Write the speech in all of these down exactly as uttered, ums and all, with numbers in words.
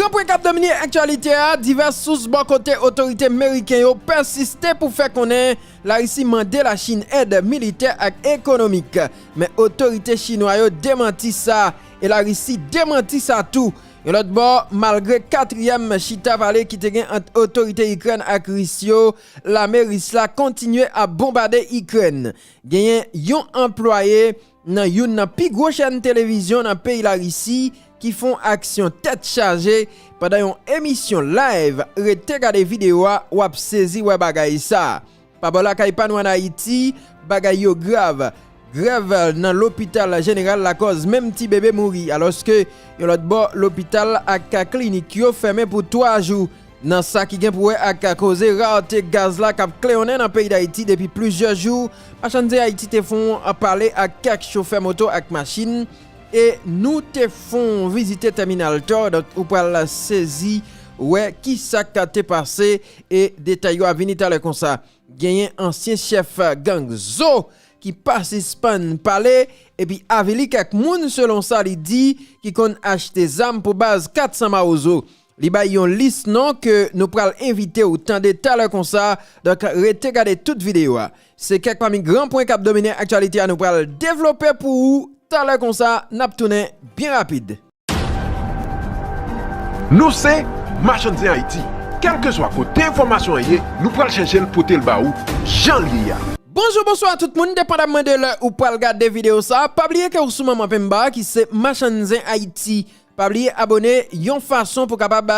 Pwen k ap domine aktyalite a, divès sous bò kote otorite meriken yo pèsiste pou fè konnen Larisi mande Lachin èd militè ak ekonomik. Men otorite chinwa yo demanti sa, e Larisi demanti sa tou. Yon lòt bò, malgre katriyèm chita pale ki te gen ant otorite Ikrèn ak Ris yo, lame Ris la kontinye ap bonbade Ikrèn. Genyen yon anplwaye nan youn nan pi gwo chèn televizyon nan peyi Larisi ki fè yon aksyon tèt chaje pandan yon emisyon live. Rete gade videyo a, w ap sezi wè bagay sa. Pa bò lakay pa nou ann Ayiti, bagay yo grav. Grèv nan lopital jeneral lakòz menm ti bebe mouri, alòske yon lòt bò, lopital ak klinik yo fèmen pou twa jou. Nan sa ki gen pou wè ak koze rate gaz la k ap kleyonnen nan peyi Dayiti depi plizyè jou, Machann Zen Ayiti te fè yon pale ak kèk chofè moto ak machin, e nou te fè yon vizite tèminal tò, donk ou pral sezi wè kisa k te pase, e detay yo ap vini talè konsa. Genyen ansyen chèf gang Zo ki pa sispann pale, epi avili kèk moun, selon sa li di, ki konn achte zam pou baz kat san Mawozo. Li bay yon lis non ke nou pral envite w tande talè konsa, donk rete gade tout videyo a. Se kèk pami gran pwen k ap domine aktyalite a, nou pral devlope pou ou talè konsa, n ap tounen byen rapid. Nou se Machann Zen Ayiti. Kèlkeswa kote enfòmasyon an ye, nou pral chèche l pote l ba ou jan l ye a. Bonjou, bonswa tout moun, depandamman de lè ou pral gade videyo sa a, pa bliye ke ou sou Manman Penba ki se Machann Zen Ayiti. Pa bliye abone yon fason pou kapab,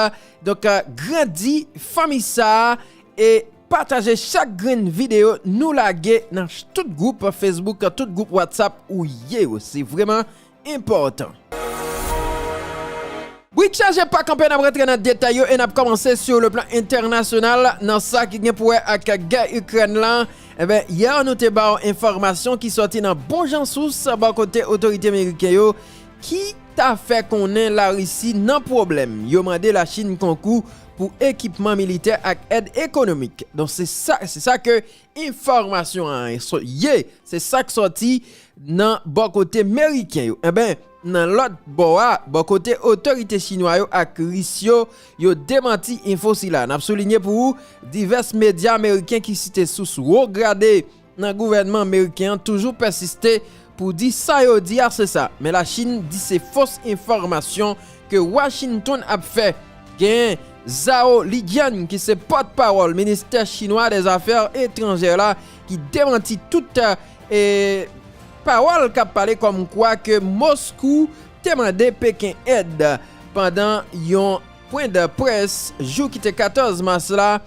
donk, grandi fanmi sa a e pataje chak grenn videyo nou lage nan ch-, tout gwoup Facebook, tout gwoup WhatsApp ou ye yo. Se vrèman enpòtan. Brik chaje pa kanpe, n ap rantre nan detay yo e n ap kòmanse sou le plan entènasyonal nan sa ki gen pou wè ak gè Ikrèn lan. Enben, yè nou te ba w enfòmasyon ki sòti nan bon jan sous bò kote otorite meriken yo ki ta fè konnen Larisi nan pwoblèm. Yo mande Lachin konkou pou ekipman militè ak èd ekonomik. Donk, se sa, se sa ke enfòmasyon an so-, ye, se sa k sòti nan bò kote meriken yo. Enben, nan lòt bò a, bò kote otorite chinwa yo ak ris yo, yo demanti enfo sila. N ap soulinye pou ou, divès medya meriken ki site sous wo grade nan gouvènman meriken an toujou pèsiste pou di sa yo di a se sa. Men Lachin di se fos enfòmasyon ke Washington ap fè. Gen Zhao Lijian ki se pòtpawòl ministè chinwa dè zafè etranjè la ki demanti tout, e, pawòl k ap pale kòmkwa ke Moskou te mande Peken èd pandan yon pwen de près jou ki te katòz mas la,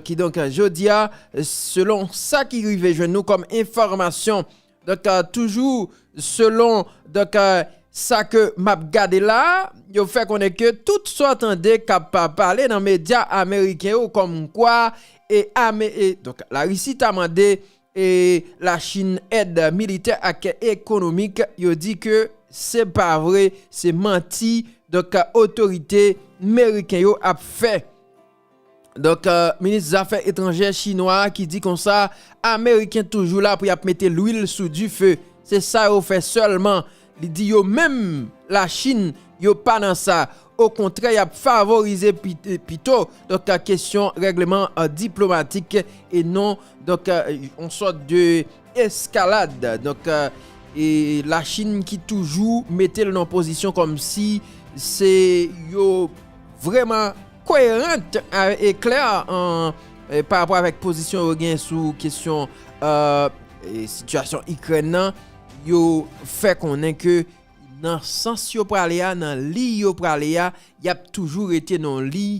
kidonk jodi a, selon sa ki rive jwenn nou kòm enfòmasyon. Donk, a, toujou selon, donk, a, sa ke m ap gade la, yo fè konnen ke tout sa w tande k ap pa-, pale nan medya ameriken yo kòmkwa, e, ame-, e, donk, Larisi ta mande, e, Lachin èd militè ak ekonomik, yo di ke se pa vre, se manti, donk, otorite meriken yo ap fè. Donk, e, minis zafè etranjè chinwa a ki di konsa, Ameriken toujou la pou y ap mete lwil sou dife. Se sa yo fè sèlman. Li di yo menm, Lachin, yo pa nan sa. Okontrè, y ap favorize pi-, pito, donk, kesyon règleman, e, diplomatik e non, donk, e, yon sòt de eskalad. Donk, e, e Lachin ki toujou mete l nan pozisyon kòmsi se yo vrèman koeran e klè an, e, pa rapò avèk pozisyon yo gen sou kesyon, e, e, sitiyasyon Ikrèn nan, yo fè konnen ke nan sans yo prale a, nan liy yo prale a, y ap toujou rete nan yon liy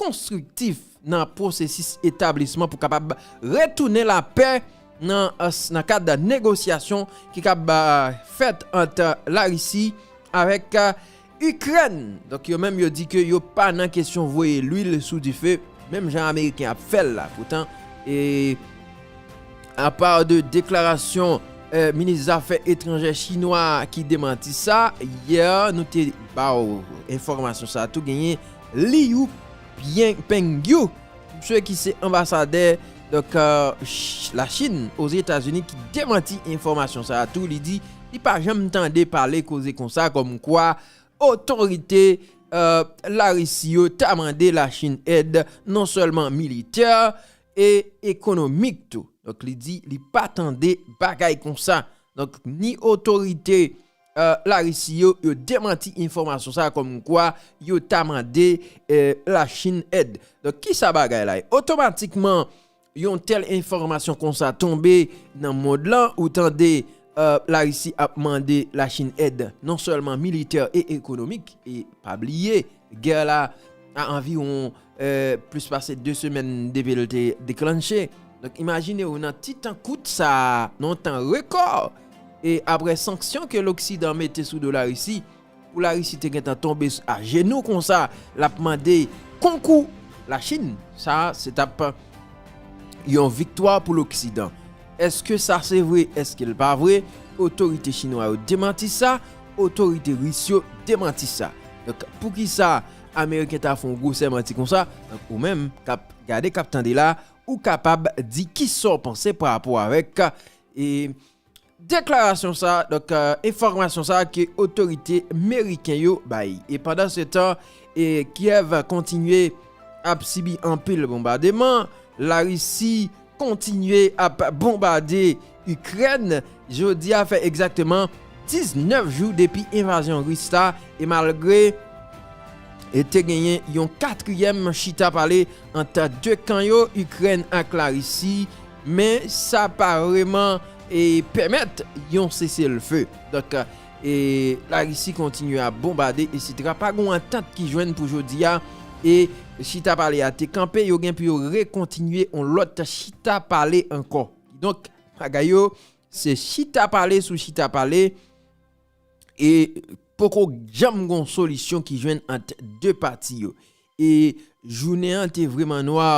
konstriktif nan pwosesis etablisman pou kapab retounen lapè nan, e, s-, nan kad negosyasyon ki kab, e, fèt ant Larisi avèk, e, Ikrèn. Donk, yo menm, yo di ke yo pa nan kesyon voye lwil sou dife, menm jan Ameriken ap fè l la. Poutan, e, apa de deklarasyon, e, minis zafè etranjè chinwa a ki demanti sa, yè, nou te ba w enfòmasyon sa a tou, genyen Liu Peng-, Pengyu, misye ki se anbasadè, donk, e, ch-, Lachin Ozetazini, ki demanti enfòmasyon sa a tou. Li di li pa janm tande pale koze konsa, kòmkwa otorite, euh, Larisi yo ta mande Lachin èd non sèlman militè e ekonomik tou. Donk, li di li pa tande bagay konsa. Donk, ni otorite euh, Larisi yo, yo demanti enfòmasyon sa a kòmkwa yo ta mande euh, Lachin èd. Donk, ki sa bagay la ye? Otomatikman, yon tèl enfòmasyon konsa tonbe nan mond lan, ou tande euh, Larisi ap mande Lachin èd, non sèlman militè e ekonomik, e pa bliye, gè la a anviwon euh, plis pase de semèn depi l te deklanche. Donk, imajine w nan ti tan kout sa a, nan yon tan rekò, e apre sanksyon ke Loksidan mete sou do Larisi, pou Larisi te gentan tonbe s- ajenou konsa, l ap mande konkou Lachin, sa a, se t ap yon viktwa pou Loksidan. Èske sa se vre? Èske l pa vre? Otorite chinwa yo demanti sa, otorite ris yo demanti sa. Donk, poukisa Ameriken ta fè yon gwosè manti konsa? Donk, ou menm k ap gade, k ap tande la, ou kapab di kisa w panse pa rapò avèk e deklarasyon sa, donk, euh, enfòmasyon sa ke otorite meriken yo bay. E pandan se tan, e Kiev kontinye ap sibi anpil bonbademan, Larisi kontinye ap bonbade Ikrèn. Jodi a fè egzakteman diznèf jou depi envazyon ris la, e malgre e te genyen yon katriyèm chita pale ant de kan yo, Ikrèn ak Larisi, men sa pa vreman e pèmèt yon seselfe. Donk, e Larisi kontinye ap bonbade, etsetera. Pa gen yon antant ki jwenn pou jodi a, e chita pale a te kanpe, yo gen pou yo rekontinye yon lòt chita pale ankò. Donk, bagay yo, se chita pale sou chita pale, e poko janm gon solisyon ki jwenn ant de pati yo. E jounen an te vreman nwa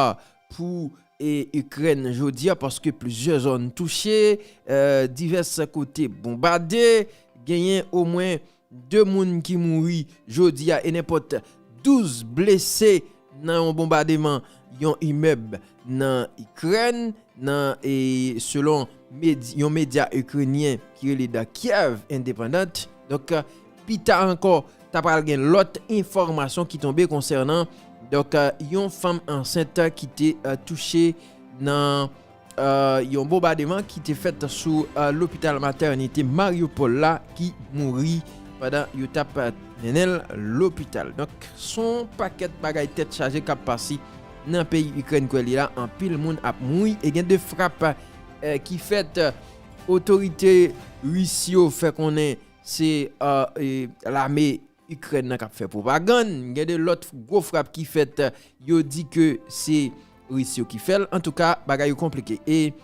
pou e Ikrèn jodi a, paske plizyè zòn touche, euh, divès kote bonbade, genyen omwen de moun ki mouri jodi a e nenpòt douz blese nan yon bonbademan yon imèb nan Ikrèn, nan, e, selon medi- yon medya ikrenyen ki rele The Kiev Independent. Donk, pita ankò, ta pral gen lòt enfòmasyon ki tonbe konsènan, donk, yon fanm ansent ki te, euh, touche nan euh, yon bonbademan ki te fèt sou euh, lopital matènite Mariupol la ki mouri pandan yo t ap mennen l lopital. Donk, se yon pakèt bagay tèt chaje k ap pase nan peyi Ikrèn, kwè li la, anpil moun ap mouri e gen de frap euh, ki fèt. Otorite ris yo fè konnen se euh, e, lame Ikrèn nan k ap fè pwopagann. Gen de lòt gwo frap ki fèt, yo di ke se Ris yo ki fè l. Antouka, bagay yo konplike. E,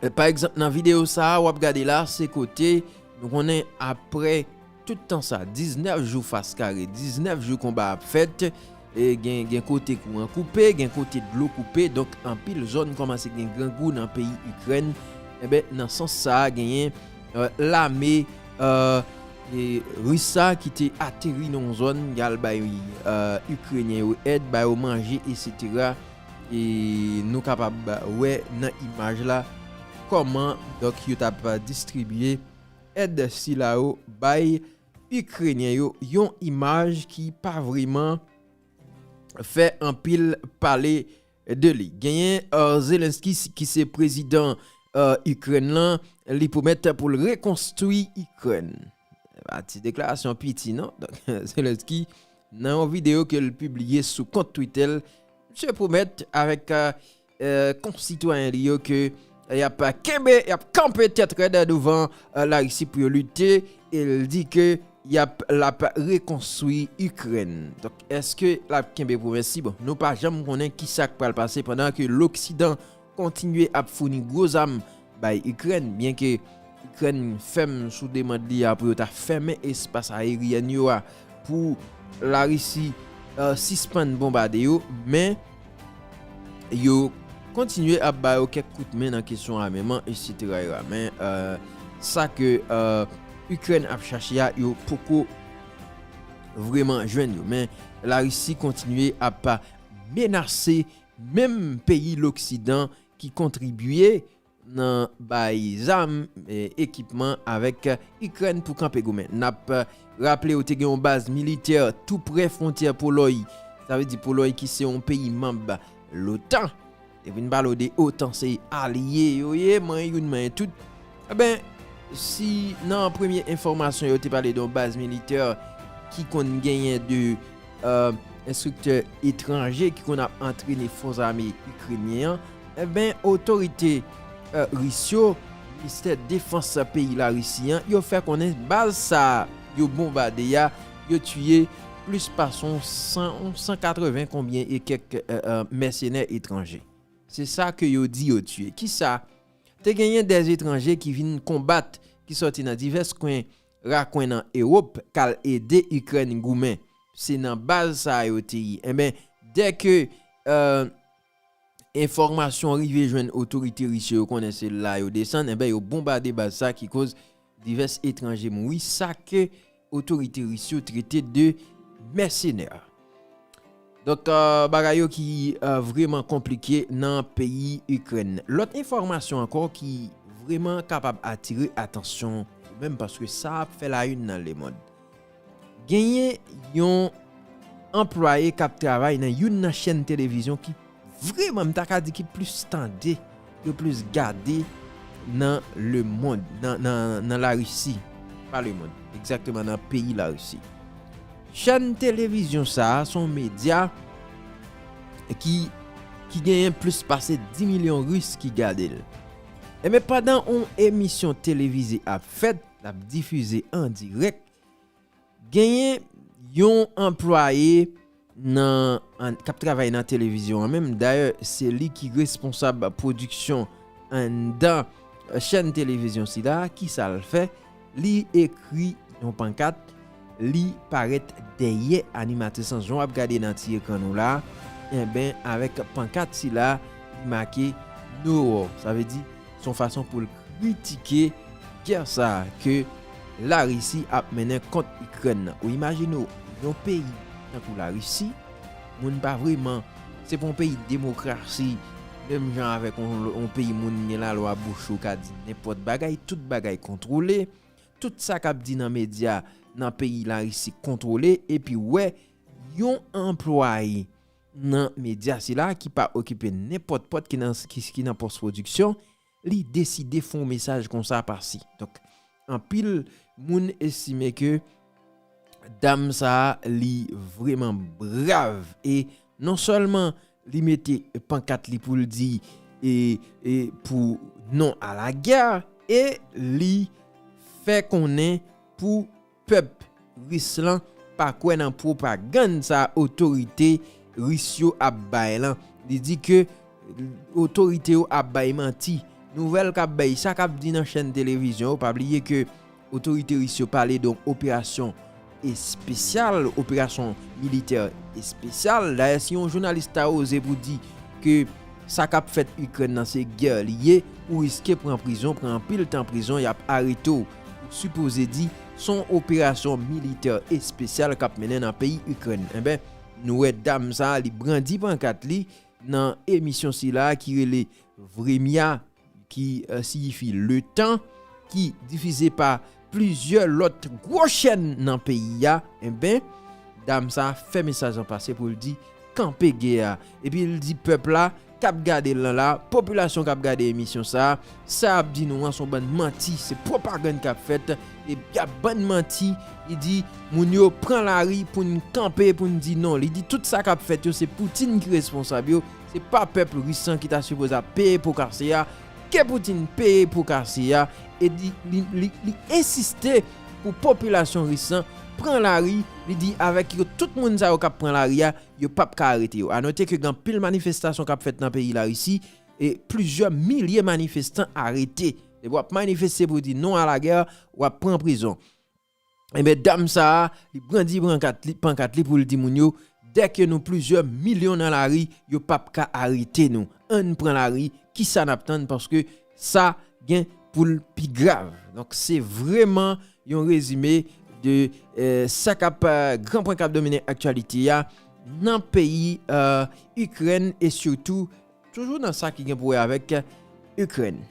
e, pa egzanp, nan videyo sa a, w ap gade la, se kote nou konnen apre tout tan sa, diznèf jou fas kare, diznèf jou konba ap fèt, e gen, gen kote kouran koupe, gen kote dlo koupe, donk anpil zòn kòmanse gen grangou nan peyi Ikrèn. Enben, nan sans sa a, genyen euh, lame euh, e, ris sa ki te ateri nan yon zòn, y al bay euh, Ikrenyen yo èd, ba yo manje, etsetera. E nou kapab wè nan imaj la kòman, donk, yo t ap distribye èd sila yo bay Ikrenyen yo, yon imaj ki pa vreman fè anpil pale de li. Genyen euh, Zelensky, ki se prezidan euh, Ikrèn lan, li pwomèt pou l rekonstwi Ikrèn. Pa ti deklarasyon piti, non? Donk, Zelensky, nan yon videyo ke l pibliye sou kont Twitter l, misye pwomèt avèk euh, euh, konsitwayen li yo ke y ap kenbe, y ap kanpe tèt rèd douvan euh, Larisi pou yo lite, e l di ke y ap, l ap rekonstwi Ikrèn. Donk, èske l ap kenbe pwomès li? Bon, nou pa janm konnen ki sa k pral pase pandan ke Loksidan kontinye ap founi gwo zam bay Ikrèn, byenke Ikrèn fèm sou demann li a pou yo ta fèmen espas aeryèn yo a pou Larisi euh, sispann bonbade yo, men yo kontinye ap ba yo kèk kout men nan kesyon ameman, etsetera. Men euh, sa ke euh, Ikrèn ap chache a, yo poko vreman jwenn yo. Men Larisi kontinye ap menase menm peyi Loksidan ki kontribye nan bay zam, e, ekipman avèk Ikrèn pou kanpe goumen. N ap, e, raple yo te gen yon baz militè tou prè fwontyè Polòy. Sa vle di Polòy ki se yon peyi manm l'OTAN. Depi n pale w de OTAN, se alye yo ye, manyen youn, manyen tout. Eben, si nan premye enfòmasyon yo te pale de yon baz militè ki konn genyen de, e, enstriktè etranje ki konn ap antrene fòs ame ikrenyen an, eben, otorite, e, ris yo, ministè defans peyi Larisi an, yo fè konnen baz sa a yo bonbade a, yo tiye plis pase yon san, yon san katreven konbyen e kèk, e, e, mèsenè etranje. Se sa ke yo di yo tiye. Kisa? Te genyen dè etranje ki vin konbat, ki sòti nan divès kwen rakwen nan Ewòp, k al ede Ikrèn goumen. Se nan baz sa a yo te ye. Enben, dèke, e, enfòmasyon rive jwenn otorite ris yo, yo konnen se la yo desann, enben, yo bonbade baz sa ki koz divès etranje mouri, sa ke otorite ris yo trete de mèsenè. Donk, e, bagay yo ki, e, vrèman konplike nan peyi Ikrèn. Lòt enfòmasyon ankò ki vrèman kapab atire atansyon ou menm, paske sa ap fè la une nan lemond. Genyen yon anplwaye k ap travay nan youn nan chèn televizyon ki vrèman, m ta ka di, ki plis tande, yo plis gade nan lemond, nan, nan, nan Larisi. Pa lemond, egzakteman nan peyi Larisi. Chèn televizyon sa a, se yon medya ki, ki genyen plis pase dis milyon ris ki gade l. Enben, pandan yon emisyon televize ap fèt, l ap difize an dirèk, genyen yon anplwaye nan, an, k ap travay nan televizyon an menm. Dayè, se li ki responsab pwodiksyon anndan chèn televizyon sila. Kisa l fè? Li ekri yon pankat, li parèt dèyè animatris lan. Jan w ap gade nan ti ekran nou la, enben, avèk pankat sila, li make "No War". Sa vle di, se yon fason pou l kritike gè sa a ke Larisi ap mennen kont Ikrèn nan. Ou imajine w, yon peyi tankou Larisi, moun pa vrèman, se pa yon peyi demokrasi, menm jan avèk yon, yon peyi moun gen lalwa bouch ou ka di nenpòt bagay, tout bagay kontwole, tout sa k ap di nan medya nan peyi Larisi kontwole, epi wè yon anplwaye nan medya sila ki pa okipe nenpòt pòt ki nan, ki, ki nan pòs pwodiksyon, li deside fè yon mesaj konsa pase. Donk, anpil moun estime ke dam sa a, li vrèman brav e non sèlman li mete pankat li pou l di e, e pou "Non à la guerre", e li fè konnen pou pèp ris lan pa kwè nan pwopagann sa otorite ris yo ap bay lan. Li di ke otorite yo ap bay manti. Nouvèl k ap bay, sa k ap di nan chèn televizyon yo, pa bliye ke otorite ris yo pale de yon operasyon espesyal, operasyon militè espesyal. Dayè, si yon jounalis ta oze pou di ke sa k ap fèt Ikrèn nan se gè li ye, ou riske pran prizon, pran anpil tan prizon, y ap arete w. Ou sipoze di se yon operasyon militè espesyal k ap mennen nan peyi Ikrèn. Enben, nou wè dam sa a, li brandi pankat li nan emisyon sila ki rele Vremya, ki, e, siyifi Le Temps, ki difize pa plizyè lòt gwo chèn nan peyi a. Enben, dam sa a fè mesaj lan pase pou l di kanpe gè a. Epi l di pèp la k ap gade l lan la, popilasyon k ap gade emisyon sa a, sa y ap di nou an se yon bann manti, se pwopagann k ap fèt, e y ap bann manti. Li di moun yo pran lari pou n kanpe, pou n di non. Li di tout sa k ap fèt yo, se Poutin ki responsab yo, se pa pèp ris lan ki ta sipoze ap peye po kase a. Ke Poutin peye po kase a, e li, li, li, li ensiste pou popilasyon ris lan pran lari. Li di avèk yo, tout moun sa yo k ap pran lari a, yo p ap ka arete yo. A note ke gen anpil manifestasyon k ap fèt nan peyi Larisi, e plizyè milye manifestan arete. Depi w ap manifeste pou di "Non à la guerre", w ap pran prizon. Enben, dam sa a, li brandi pankat li, pankat li pou l di moun yo, dèke nou plizyè milyon nan lari, yo p ap ka arete nou. Ann pran lari, kisa n ap tann? Paske sa gen pou l pi grav. Donk, se vrèman yon rezime de, e, sa k ap, e, gran pwen k ap domine aktyalite a nan peyi, e, Ikrèn e sitou toujou nan sa ki gen pou wè avèk Ikrèn.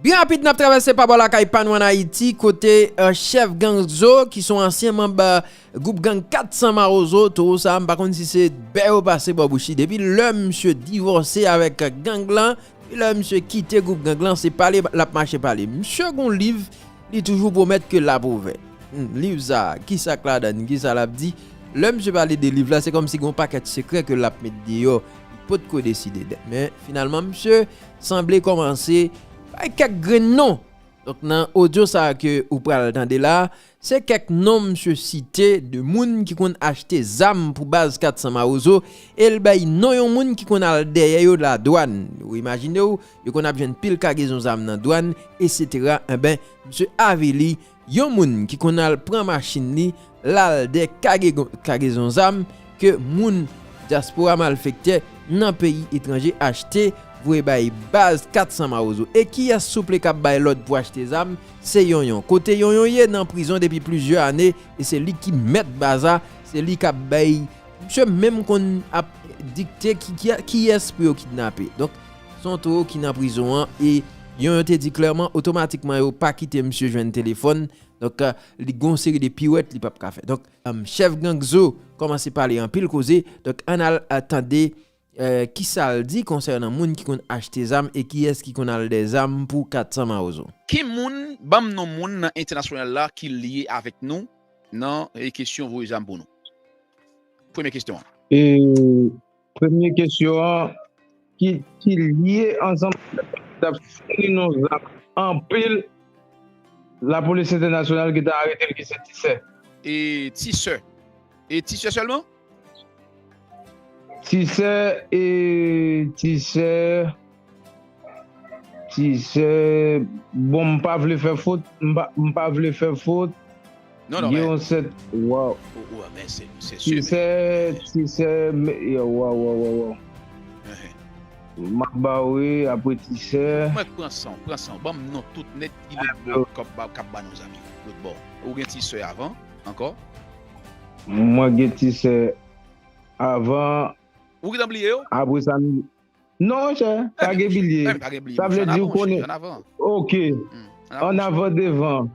Byen rapid, n ap travèse pa bò lakay pa nou ann Ayiti, kote, eh, chèf gang Zo, ki se yon ansyen manm, eh, gwoup gang kat san Mawozo, towo sa a, m pa konn si se bè yo pase bò bouch li. Depi lè misye divòse avèk gang lan, depi lè misye kite gwoup gang lan, se pale l ap mache pale. Misye gen yon liv, li toujou pwomèt ke l ap ouvè. Hmm, liv sa a, kisa k ladan l, kisa l ap di? Lè misye pale de liv la, se kòmsi gen yon pakèt sekrè ke l ap met deyò, li potko deside. Men, finalman, misye sanble kòmanse bay kèk grenn non. Donk, nan odyo sa a ke ou pral tande la, se kèk non misye site de moun ki konn achte zam pou baz kat san Mawozo, e l bay non yon moun ki konn al dèyè yo ladwàn. Ou imajine w, yo konn ap jwenn pil kagezon zam nan dwàn, etsetera. Enben, misye avili yon moun ki konn al pran machin li, l al dèyè kage-, kagezon zam ke moun dyaspora malfektè nan peyi etranje achte, voye bay baz kat san Mawozo. E kiyès souple k ap bay lòd pou achte zam? Se Yonyon. Kote Yonyon ye? Nan prizon depi plizyè ane, e se li ki mèt baz la, se li k ap bay. Misye menm konn ap dikte ki, ki, kiyès pou yo kidnape. Donk, se yon towo ki nan prizon an, e Yonyon te di klèman, otomatikman yo pa kite misye jwenn telefòn. Donk, eh, li gen yon seri de piwèt li p ap ka fè. Donk, em, chèf gang Zo kòmanse pale anpil koze. Donk, ann al, eh, tande, eh, kisa l di konsènan moun ki konn achte zam e kiyès ki konn al dèyè zam pou kat san Mawozo. Ki moun, ban m non moun nan entènasyonal la ki lye avèk nou nan, eh, kesyon voye zam pou nou? Premye kesyon an. E premye kesyon an, ki, ki lye ansanm, t ap founi nou zam anpil, lapolis entènasyonal ki ta arete l, ki se Tisè. E Tisè. E Tisè sèlman? Tisè, e Tisè, Tisè, bon, m pa vle fè fot, m pa, m pa vle fè fot. Non, non, gen men yon sèt, waw. Ou, ou, men se, se sir, men Tisè, Tisè, men, yo, waw, waw, waw, waw. Enhen. M ap ba w, wi, apre Tisè. Mwen pran san w, pran san w. Ban m non tout nèt ki lòt bò k ap ba, k ap ba nou zam yo. Lòt bò. Ou gen Tisè avan, ankò? Mwen gen Tisè avan. Ou gentan bliye yo? Apre sa, m, non, monchè, pa gen bliye. Sa vle di ou konnen. Ok. An avan devan.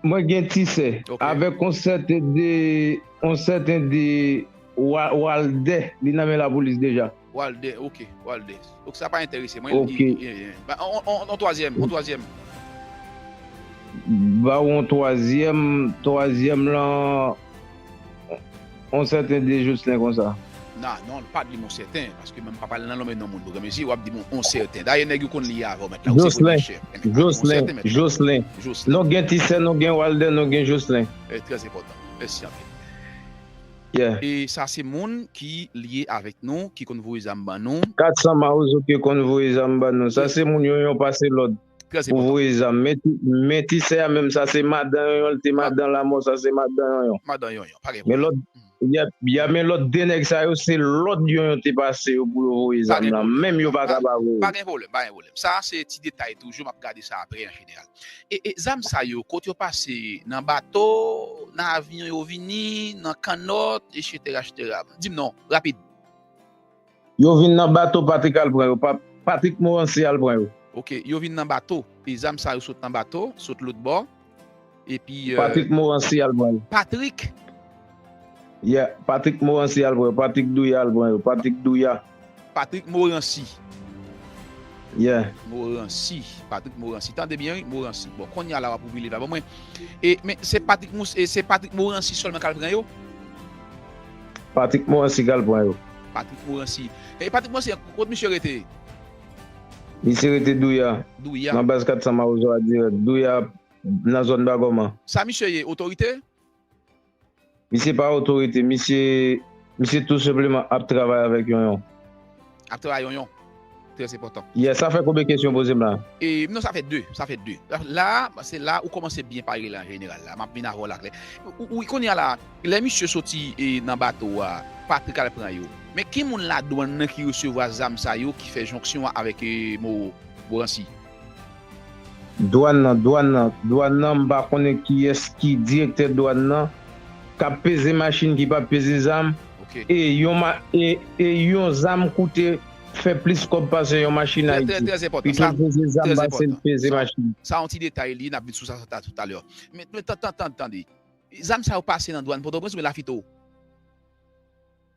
Mwen gen Tisè. Ok. Avèk yon sèten de, yon sèten de Wa-, Walde, li nan men lapolis deja. Walde, ok, Walde. Donk sa pa enterese mwen. Ok. Li, li, li, ba, on, on, on twazyèm, on twazyèm. Ba w on twazyèm, twazyèm lan, on sèten de Jocelyn konsa. Non, non, pa di m on sèten, paske menm pa pale nan non, men non moun, bougan mezi, w ap di m on sèten. Dayè, nèg yo konn li avan, mèt la, ou se premye chèf. Jocelyn, Jocelyn. Nou gen Tisè, nou gen Walde, nou gen Jocelyn. E, trè enpòtan. Mèsi anpil. Yeah. E sa se moun ki lye avèk nou, ki konn voye zam ban nou. Kat san Mawozo ki konn voye zam ban nou. Sa se moun Yonyon pase lòd pou voye zam. Men Ti-, men Tisè a menm, sa se madan Yonyon, li te madan Lamò, sa se madan Yonyon. Madan Yonyon, pa gen pwoblèm. Men lòt, y a, y a, men lòt de nèg sa yo, se lòd Yonyon te pase yo pou yo voye zam nan. Menm yo pa ka pa voye. Pa gen pwoblèm, pa gen pwoblèm. Sa se ti detay toujou, m ap gade sa aprè an jeneral. E, e zam sa yo, kote yo pase? Nan bato, nan avyon yo vini, nan kannòt, etsetera, etsetera. Di m non, rapid. Yo vin nan bato, Patrick al pran yo. Pa-, Patrick Morancy al pran yo. Ok, yo vin nan bato. E zam sa yo sot nan bato, sot lòt bò. Epi, euh, Patrick Morancy al pran yo. Patrick? Yeah, Patrick Morancy al pran yo. Patrick Douya al pran yo. Patrick Douya. Patrick Morancy. Yeah. Morancy. Patrick Morancy. Tande byen, wi, Morancy. Bon, kounye a la, w ap ouvri liv la ban mwen. E, men, se Patrick Mous-, e se Patrick Morancy sèlman k al pran yo? Patrick Morancy k al pran yo. Patrick Morancy. E Patrick Morancy, kot misye rete? Misye rete Douya. Douya. Nan baz kat san Mawozo a dirèk. Douya, nan zòn Bagòman. Sa misye ye, otorite? Misye pa otorite, misye, misye tou senpleman ap travay avèk Yonyon. Ap travay Yonyon. Trè enpòtan. Yeah, sa fè konbyen kesyon w poze m la? E, non, sa fè de, sa fè de. La, la, se la ou kòmanse byen pale la, an jeneral la. M ap vin avè w la klè. Ou, ou, kounye a la, lè misye soti, e, nan bato a, Patrick al pran yo. Men ki moun ladwàn nan ki resevwa zam sa yo, ki fè jonksyon an avèk, e, Mo-, Morancy? Dwàn nan, dwàn nan, dwàn nan, m pa konnen kiyès ki direktè dwàn nan, k ap peze machin, ki p ap peze zam. Ok. E yon ma-, e, e yon zam koute fè plis kòb pase yon machin Ayiti. Pito l peze zam pase l peze machin. Sa yon ti detay li, n ap vin sou sa talè. Men, men tande, zam sa yo pase nan dwàn Pòtoprens oubyen Lafito?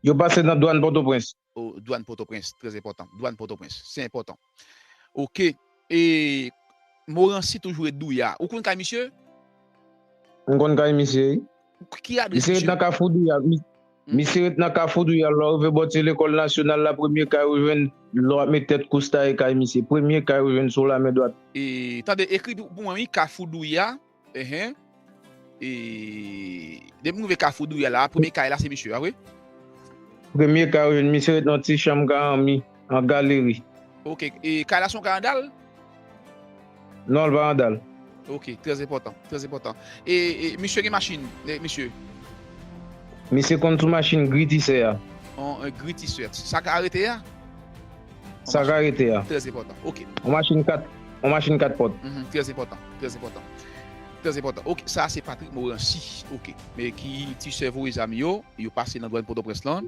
Yo pase nan dwàn Pòtoprens. Dwàn Pòtoprens, trè enpòtan. Dwàn Pòtoprens, se enpòtan. Oke. E Moransi toujou ret Douya. Ou konn kay misye? M konn kay misye, wi. Ki adres misye? Misye ret nan Kafou Douya. Misye ret nan Kafou Douya. Lè w rive bò ti lekòl nasyonal la, premye kay ou jwenn, lè w ap met tèt kousta e kay misye. Premye kay ou jwenn sou lamen dwat. E, tande, ekri pou mwen, wi, Kafou Douya. Enhen. E, depi m rive Kafou Douya la, premye kay la, se misye a, wi? Premye kay ou jwenn, misye ret nan ti chanm ka anmi, an galeri. Oke. E kay la se yon kay an dal? Non, l pa an dal. Oke, trè enpòtan, trè enpòtan. E, e misye gen machin, e, misye? Misye konn sou machin gri tisè a. On, on gri tisè. Sa ka arete a? Sa ka arete a. Trè enpòtan. Oke. On machin kat, on machin kat pòt. Mhm, trè enpòtan, trè enpòtan. Trè enpòtan. Oke, sa se Patrick Morancy. Oke. Men ki tisè voye zam yo, yo pase nan dwàn Pòtoprens lan.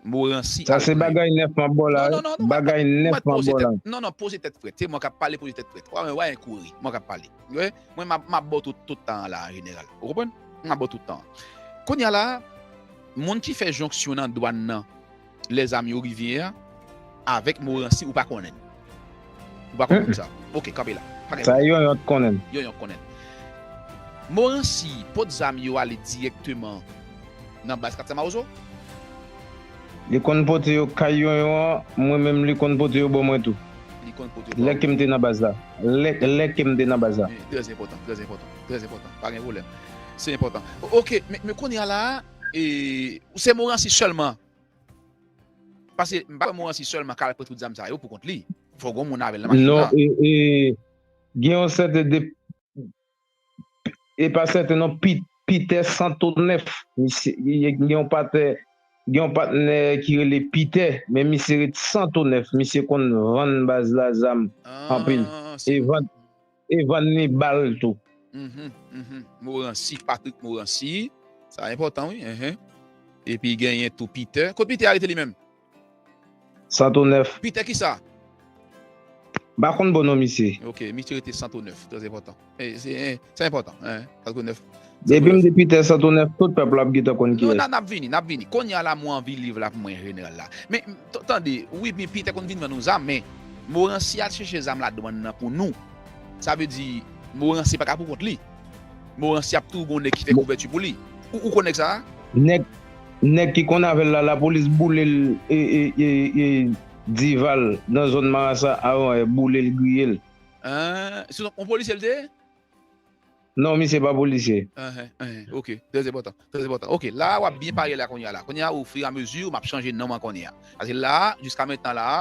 Moransi. Sa se bagay nèf m ap ba w la. Bagay nèf m ap ba w la. Non, non, poze tèt frèt. Se mwen k ap pale, poze tèt frèt. Wa, wa, kouri. Mwen k ap pale. Mwen, m ap ba w tout, tout tan an la, an jeneral. Ou konprann? M ap ba w tout tan an. Kounye a la, moun ki fè jonksyon nan dwàn nan, lè zam yo rive a, avèk Moransi, ou pa konnen l. Ou pa konn moun sa. Oke, kanpe la. Sa Yonyon t konnen. Yonyon t konnen. Moransi pot zam yo ale dirèkteman nan baz Katya Mawozo? Li konn pote yo kay Yonyon an, mwen menm li konn pote yo ban mwen tou. Li konn pote yo ban ou? Lè ke m te nan baz la. Lè, lè ke m te nan baz la. Trè enpòtan, trè enpòtan, trè enpòtan. Pa gen pwoblèm. Se enpòtan. Oke, men, men kounye a la, e, se Moransi sèlman. Paske m pa wè Moransi sèlman ka al pran tout zam sa yo pou kont li. Fò gen yon moun avè l nan machin nan. Non, e, e, gen yon sèten de, e pa sèten non, Pi-, Pitè Santonèf. Misye, gen yon patè, gen yon patnè ki rele Pitè, men misye ret Santonèf. Misye konn vann baz la zam anpil. E vann, e vann li bal tou. Mhm, mhm. Moransi, Patrick Moransi. Sa enpòtan, wi. Enhen. Epi genyen tou Pitè. Kot Pitè a rete li menm? Santonèf. Pitè kisa? M pa konn bon non misye. Ok, misye rete Santonèf. Trè enpòtan. E, se, e, se enpòtan. Santonèf. Depi m di Pitè Santonèf, tout pèp la ap gentan konn kiyès. Non, n ap vini, n ap vini. Kounye a la, mwen anvi liv la pou mwen, jeneral la. Men, tande, wi, men Pitè konn vin vann nou zam, men Moransi al chèche zam ladwann nan pou nou. Sa vle di, Moransi pa ka pou kont li. Moransi ap tou gon nèg ki fè kouvèti pou li. Ou, ou konn nèg sa a? Nèg, nèg ki konn avè l la, lapolis boule l e, e, e, e Dival nan zòn Marasa avan yè, boule l, griye l. Ahh, se yon polisye l te ye? Non, misye pa polisye. Ahh, ahh, ok, trè enpòtan, trè enpòtan. Ok, la a w ap byen pale la kounye a la. Kounye a, ofiramezi, m ap chanje non mwen kounye a. Paske la a, jiska mentnan la a,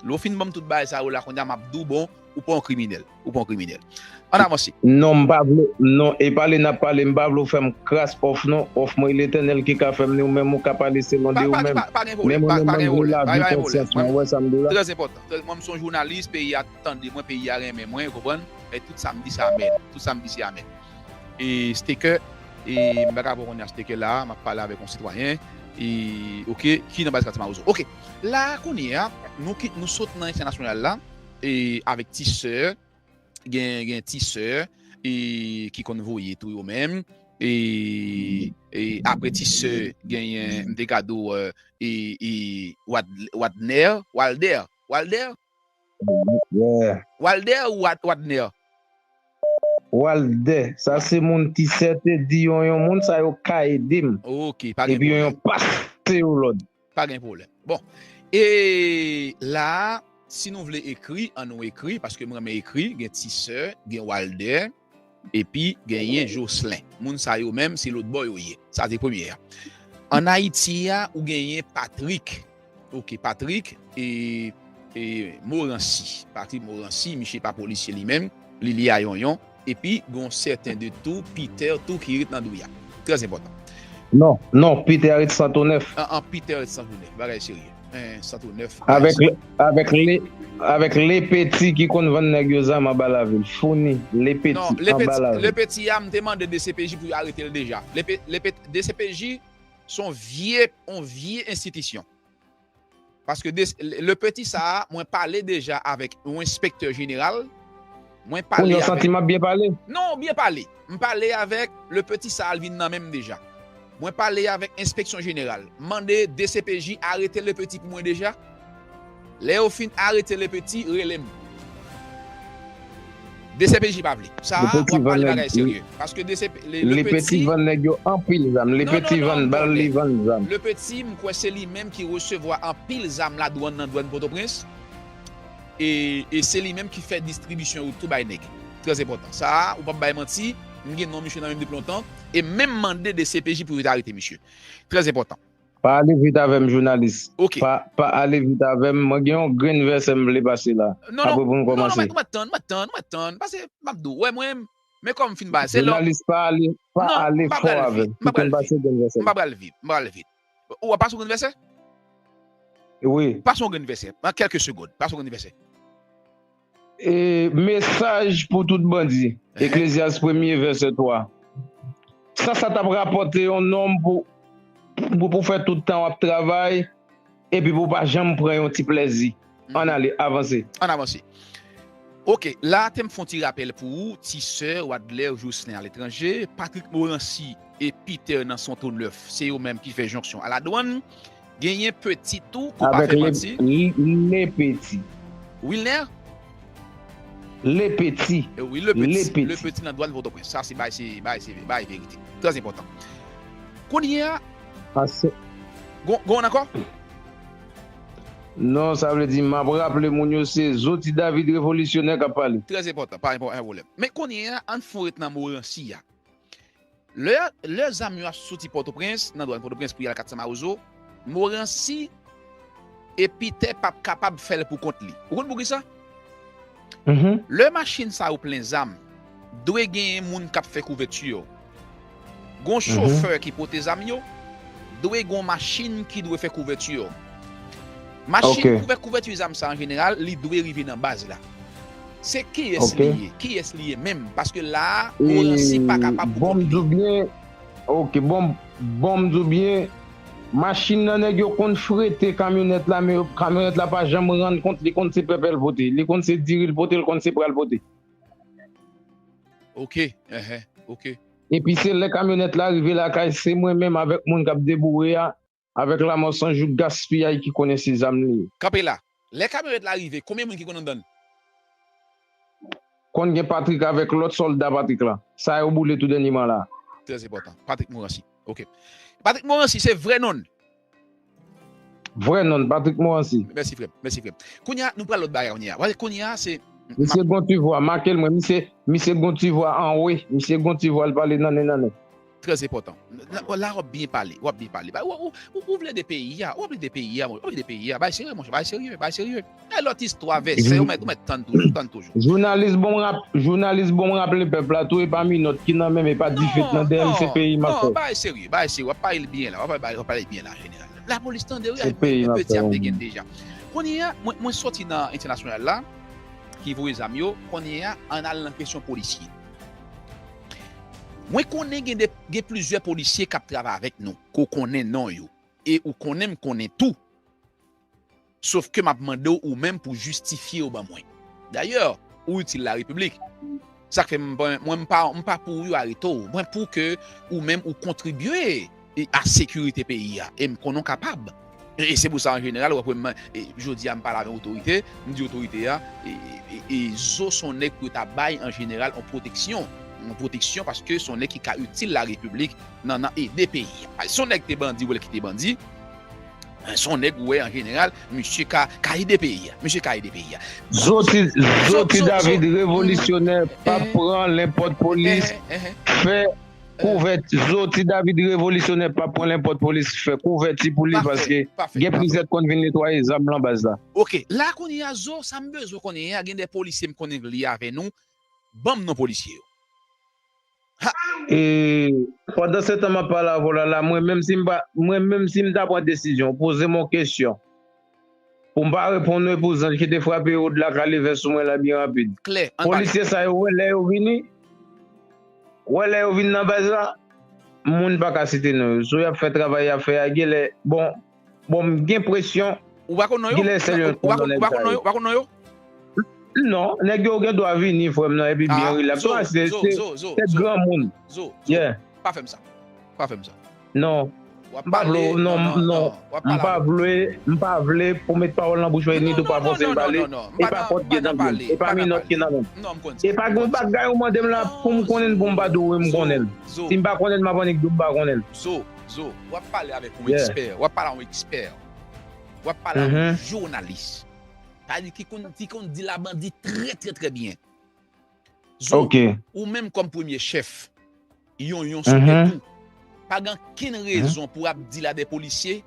lè w fin ban m tout bagay sa yo la, kounye a, m ap di w, bon, ou pa yon kriminèl. Ou pa yon kriminèl. Ann avanse. Non, m pa vle, non, e pale n ap pale, m pa vle w fè m kras òf non, òf mwen e Letènèl ki ka fè m ni w menm ou ka pale selon de ou menm. Men mwen menm mwen vle lavi konsyans mwen, ou wè sa m di w la? Trè enpòtan. Mwen m se yon jounalis, peyi a tande mwen, peyi a renmen mwen, ou konprann? E tout sa m di se amèn. Tout sa m di se amèn. E Staker, e m pa ka pran kounye a Staker la, m ap pale avèk yon sitwayen, e, ok, ki nan baz Katya Mawozo. Ok, la a kounye a, nou kit, nou sot nan entènasyonal la, e avèk Ti Sè, gen, gen Ti Sè, e ki konn voye tou yo menm, e, e apre Ti Sè, genyen, m te ka di w, e, e, e Wad-, Wadner, Walder, Walder? Walder ou Wad-, Wadner? Walder, sa se moun Ti Sè te di yon, yon moun sa yo ka ede m. Ok, pa gen pwoblèm. Epi yon, yon pase yo lòd. Pa gen pwoblèm. Bon, e la a, si nou vle ekri, ann nou ekri, paske m renmen ekri, gen Ti Sè, gen Walder, epi genyen Jocelyn. Moun sa yo menm, se lòt bò yo ye. Sa se premye a. Ann Ayiti a, ou genyen Patrick. Ok, Patrick, e, e Morancy. Patrick Morancy, misye pa polisye li menm, li, li a Yonyon. Epi, gen yon sèten de tou, Peter tou ki ret nan Douya. Trè enpòtan. Non, non, Peter ret Santonèf. An, an, Peter ret Santonèf. Bagay serye. Hein, Santonèf. Avèk, avèk Le, avèk Lepeti ki konn vann nèg yo zam anba lavil. Founi, Lepeti anba lavil. Lepeti a, m te mande DCPJ pou yo arete l deja. Lepe-, Lepet-, DCPJ se yon vye, yon vye enstitisyon. Paske de, le peti sa a, mwen pale deja avèk yon enspektè jeneral. Mwen pale avèk. Kounye a w santi m ap byen pale? Non, byen pale. M pale avèk le peti sa a, l vin nan men m deja. Mwen pale avèk enspeksyon jeneral. M mande D C P J arete le peti pou mwen deja. Lè yo fin arete le peti, rele m. D C P J pa vle. Sa a, w ap pale bagay serye. Paske D C P, le, le peti vann nèg yo anpil zam. Le peti vann bal, li vann zam. Le peti, m kwè se li menm ki resevwa anpil zam ladwàn nan dwàn Pòtoprens. E, e se li menm ki fè distribisyon yo tou bay nèg. Trè enpòtan. Sa a, ou p ap bay manti, m gen non misye nan men m depi lontan. E menm mande D C P J pou yo te arete misye. Trè enpòtan. Pa ale vit avè m, jounalis. Ok. Pa, pa ale vit avè m. Mwen gen yon grenn vèsè m vle pase la. Non, non. Apre pou nou kòmanse. Non, non, mwen, mwen tann, mwen tann, mwen tann. Pase, m ap di w, wè mwen, men kòm m fin ba, se lè. Jounalis, pa ale, pa ale fò avè m. Kite m pase grenn vèsè m. M pa pral vit, m pa pral vit. Ou ap pase yon grenn vèsè? Wi. Pase yon grenn vèsè. Nan kèlke segond. Pase yon grenn vèsè. E, mesaj pou tout bandi. Eklezyas premye, vèsè twa. Sa, sa t ap rapòte yon nonm pou, pou, pou fè tout tan w ap travay, epi pou w pa janm pran yon ti plèzi. Ann ale, avanse. Ann avanse. Ok, la a te m fè yon ti rapèl pou ou, Ti Sè, Wadler, Jocelyn aletranje, Patrick Morancy e Peter nan Santo Nèf, se yo menm ki fè jonksyon a ladwàn. Genyen Peti tou, kou pa fè manti. Avèk Le, Le, Le Petit. Wilner? Le Petit. E wi, Le Petit. Le Petit. Le Petit nan dwàn Pòtoprens. Sa se bay, se bay, se bay verite. Trè enpòtan. Kounye a, gon, gon ankò? Non, sa vle di, m ap raple moun yo, se Zo Ti David revolisyoner k ap pale. Trè enpòtan, pa enpò-, pa pwoblèm. Men kounye a, ann fon ret nan Morancy a. Lè, lè zam yo ap soti Pòtoprens, nan dwàn Pòtoprens pou y al Katsa Mawozo, Morancy e Peter p ap kapab fè l pou kont li. Ou konn poukisa? Lè machin sa yo plen zam, dwe genyen moun k ap fè kouvèti yo. Gon chofè ki pote zam yo, dwe gon machin ki dwe fè kouvèti yo. Machin pou fè kouvèti zam sa an jeneral, li dwe rive nan baz la. Se kiyès li ye? Kiyès li ye menm? Paske la a, Morancy pa kapab pou kont li. Bon, m di w byen, ok, bon, bon, m di w byen, machin nan nèg yo konn frete kamyonèt la, men kamyonèt la pa janm rann kont li konn se pèpè l pote. Li konn se diri l pote, l konn se pra l pote. Ok, enhen, ok. Epi se lè kamyonèt la rive lakay, se mwen menm avèk moun k ap deboure a, avèk lamò san jouk gaspiyay ki konnen se zam li ye. Kanpe la. Lè kamyonèt la rive, konbyen moun ki konn anndan l? Konn gen Patrick avèk lòt sòlda Patrick la. Sa yo boule tou dènyèman la. Trè enpòtan. Patrick Morancy. Ok. Patrick Morancy, se vrè non l. Vrè non l, Patrick Morancy. Mèsi, frè m. Mèsi, frè m. Kounye a, nou pral lòt bagay kounye a. Kounye a, se Misye gon ti vwa, make l mwen, misye, misye gon ti vwa anwe, misye gon ti vwa, l pale nannen nannen. Trè enpòtan. La, la, w ap byen pale, w ap byen pale. Ba, ou, ou, ou, ou vle de peyi a, w ap ede peyi a, w ap ede peyi a. Bay serye, monchè, bay serye, bay serye. E lòt istwa, vèsè, ou mèt, ou mèt tann toujou, tann toujou. Jounalis, bon, m rap-, jounalis, bon, m raple pèp la tou, e pa minòt ki nan men m, e pa dife k nan dèyè m, se peyi m ap fè. Non, bay serye, bay serye, w ap pale l byen la, w ap pale, w ap pale l byen la, jeneral. Lapolis tande w, se peyi m ap fè, wi. Kounye a, mwen, mwen soti nan entènasyonal la, ki voye zam yo, kounye a, ann al nan kesyon polisye. Mwen konnen gen de, gen plizyè polisye k ap travay avèk nou, ke w konnen non yo, e ou konnen m konnen tou. Sof ke m ap mande w ou menm pou w jistifye w ban mwen. Dayè, ou itil larepiblik. Sa k fè m, mwen, m pa, m pa pou yo arete w. Mwen pou ke ou menm ou kontribye e a sekirite peyi a. E m konnen w kapab. E, e se pou sa, an jeneral, w ap wè m, e, jodi a, m pale avèk otorite, m di otorite a, e, e, e, e Zo se yon nèg pou yo ta bay, an jeneral, yon pwoteksyon. Yon pwoteksyon paske se yon nèg ki ka itil larepiblik nan, nan ede peyi a. Se yon nèg te bandi, ou wè l kite bandi. Se yon nèg ou wè, an jeneral, misye ka, ka ede peyi a. Misye ka ede peyi a. Zo Ti, Zo Ti David, revolisyonè, p ap pran lenpòt polis, fè kouvèti. Zo Ti David, revolisyonè, p ap pran lenpòt polis, fè kouvèti pou li, paske gen prizèt konn vin netwaye zam lan baz la. Ok, la kounye a, Zo, sa m bezwen konnen an, gen de polisye m konnen k li avè nou, ban m non polisye yo. E, pandan se tan m ap pale avè w la, la, mwen menm si m pa, mwen menm si m ta pran desizyon, poze m yon kesyon. Pou m pa reponn ou, e pou zanj ki te frape yo de la kalevè sou mwen la byen rapid. Klè, ann pale. Polisye sa yo, wè lè yo vini, wè lè yo vin nan baz la, moun pa ka site non yo. Sou y ap fè travay y ap fè a, genlè, bon, bon, m gen enpresyon, Ou pa konn non yo? Kilè sèl yo konn non nèg sa yo? Ou pa konn non yo? Non, nèg yo gen dwa vini, frè m nan, epi byen rilaks. Sa se granmoun. Zo, Zo, pa fè m sa. Pa fè m sa. Non. M pa vle, non, non. M pa vle, m pa vle pou met pawòl nan bouch mwen, ni tou pa fòse m pale. E pa pòt ki nan men m. E pa minòt ki nan men m. E pa gen bagay ou mande m la pou m konnen l, pou m pa di w wi m konnen l. Si m pa konnen l, m ap annik di w m pa konnen l. Zo, Zo, w ap pale avèk yon ekspè. W ap pale a yon ekspè. W ap pale a yon jounalis. Sa di ki konn, ki konn di la bandi trè, trè, trè byen. Zo, ou menm kòm premye chèf, yon, yon sou tèt ou, pa gen ankenn rezon pou w ap di la de polisye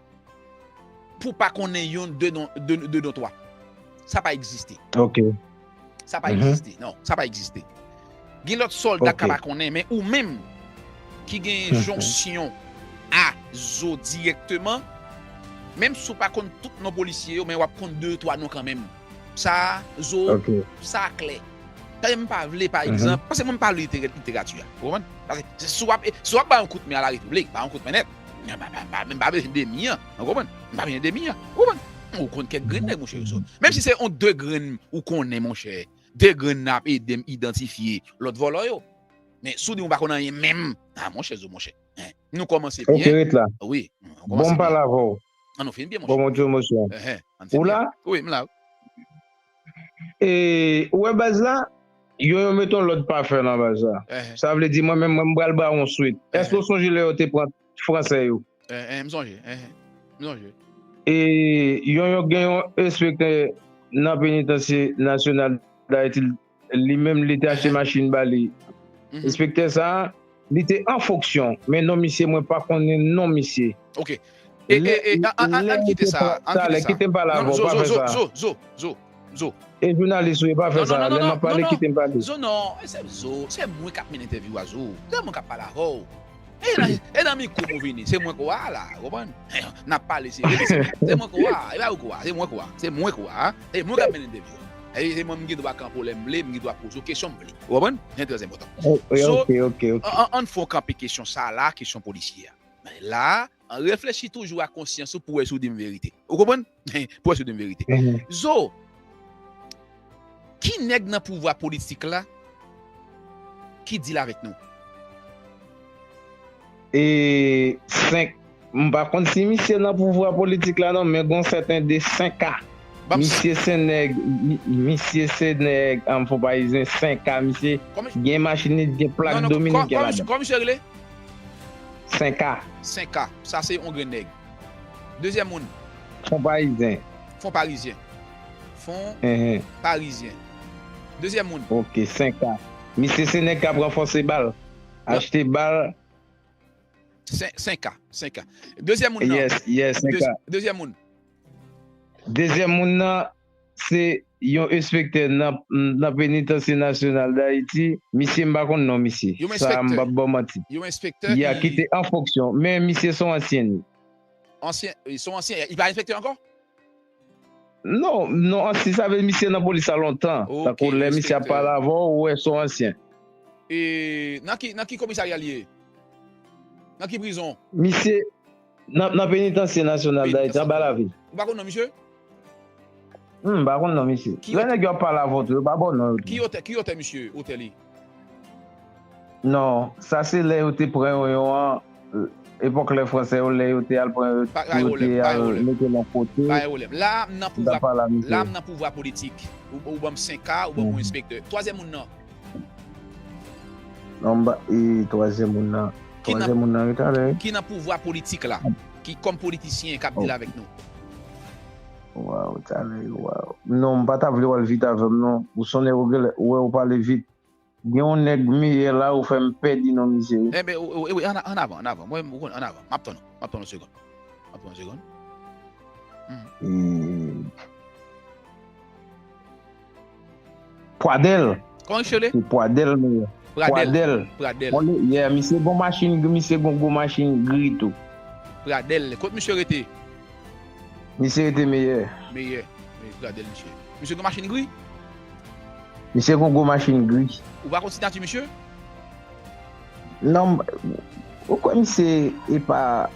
pou pa konnen yon de non, de, de non twa. Sa pa egziste. Sa pa egziste. Non, sa pa egziste. Gen lòt sòlda k ap pa konnen, men ou menm ki gen jonksyon a Zo dirèkteman, menm si w pa konn tout non polisye yo, men w ap konn de twa non kanmenm. Sa a, Zo, sa a klè. Sa m pa vle, pa egzanp, paske mwen m pa li literati a. Ou konprann? Paske si w ap, si w ap bay yon kout men a la repiblik, bay yon kout men nèt. M pa, pa, pa, m pa bezwen demi an. Ou konprann? M pa bezwen demi an. Ou konprann? Ou konn kèk grenn nèg, monchè, Zo. Menm si se yon de grenn ou konnen, monchè. De grenn nan ap ede m idantifye lòt vòlò yo. Men si w di w pa konn anyen menm, a monchè Zo, monchè. Hein, nou kòmanse byen. Ok, ret la. Wi, nou kòmanse byen. Bon, m pale avè w. An nou fin byen, monchè. Bon, mwen di w mosyon. Ou la? Wi, m la. E, ou wè baz la? Yo, yo mete yon lòt pafè nan baz la. Sa vle di mwen menm, mwen m pral ba w yon swit. Èske w sonje lè yo te pran fransè yo? M sonje. M sonje. E, yon, yo gen yon enspektè nan Penitansye Nasyonal Dayiti, li menm, li te achte machin ba li. Enspektè sa a, li te an fonksyon, men non misye, mwen pa konnen non misye. Ok. E, e, e, an, an, an, ann kite sa, ann kite sa. Kite m pale avè w, pa fè sa. Zo, Zo, Zo, Zo, Zo, Zo. E jounalis ou ye, pa fè sa. Lè m ap pale, kite m pale. Zo, non, se Zo, se mwen k ap mennen entèvyou a, Zo. Se mwen k ap pale avè w. E nan, e nan mikwo m ou vini, se mwen k ou a la, ou konprann? N ap pale serye, se, se mwen k ou a, e pa ou k ou a, se mwen k ou a, se mwen k ou a, a. Se mwen k ap mennen entèvyou a. E se mwen m gen dwa kanpe w lè m vle, m gen dwa poze w kesyon m vle. Ou konprann? Se trè enpòtan. So, an, an, ann fè w kanpe kesyon sa a la, kesyon polisye a. Men la, an reflechi toujou a konsyans ou pou wè si w di m verite. Ou konprann? Pou wè si w di m verite. Zo, ki nèg nan pouvwa politik la ki deal avèk nou? E senk, m pa konn si misye nan pouvwa politik la non, men gon sèten de senk a. Misye se nèg, mi-, misye se nèg, an, Fonpayizyen, senk a, misye gen machin, li gen plak dominiken ladan. Kòman misye rele? Senk a. Senk a. Sa se yon grenn nèg. Dezyèm moun. Fonpayizyen. Fonparizyen. Fonparizyen. Dezyèm moun. Ok, senk a. Misye se nèg k ap ranfòse bal. Achte bal. Senk a. Senk a. Dezyèm moun nan. Yes, yes, senk a. Dezyèm moun. Dezyèm moun nan, se yon enspektè nan, nan Penitansye Nasyonal Dayiti. Misye, m pa konn non misye. Sa, m p ap ba w manti. Yon enspektè. Ya, ki te an fonksyon. Men misye se yon ansyen. Ansyen, se yon ansyen. Li pa enspektè ankò? Non, non, ansyen, sa vle misye nan polis la lontan. Tankou lè misye ap pale avè w, ou wè se yon ansyen. E nan ki, nan ki komisarya li ye? Nan ki prizon? Misye, nan, nan Penitansye Nasyonal Dayiti, anba lavil. Ou pa konn non misye? Hmm, m pa konn non misye. Lè nèg yo ap pale avè w tou, yo pa ba w non yo tou. Ki otè, ki otè misye, otè li? Non, sa se lè yo te pran yo, yo an, epòk lè fransè yo, lè yo te al pran yo, pou yo te al mete l yon kote. Pa gen pwoblèm. La, m nan pouvwa, la, m nan pouvwa politik. Ou, ou ban m senk a, ou ban m yon enspektè. Twazyèm moun nan. Non, m ba, e, twazyèm moun nan. Twazyèm moun nan, yo talè. Ki nan pouvwa politik la, ki kòm politisyen k ap deal avèk nou. Waw, talè, waw. Non, m pa ta vle w al vit avè m, non. Ou sonnen, ou genlè, ou wè ou pale vit. Gen yon nèg meyè la, ou fè m pèdi non misye, wi. Enben, wi, wi, ann avan, ann avan. Mwen, ou konn, ann avan. M ap tann ou. M ap tann ou segonn. M ap tann ou segonn. Hmm. Pwadèl. Kòman misye rele? Se Pwadèl, meyè. Pradèl. Pwadèl. Pradèl. Bon, yeah, misye gon machin, misye gon gwo machin gri tou. Pradèl. Kot misye rete? Misye rete meyè. Meyè. Meyè Pradèl, misye. Misye gon machin gri? Misye gon gwo machin gri. Ou pa konn siyati misye? Non, ou kwè misye e pa,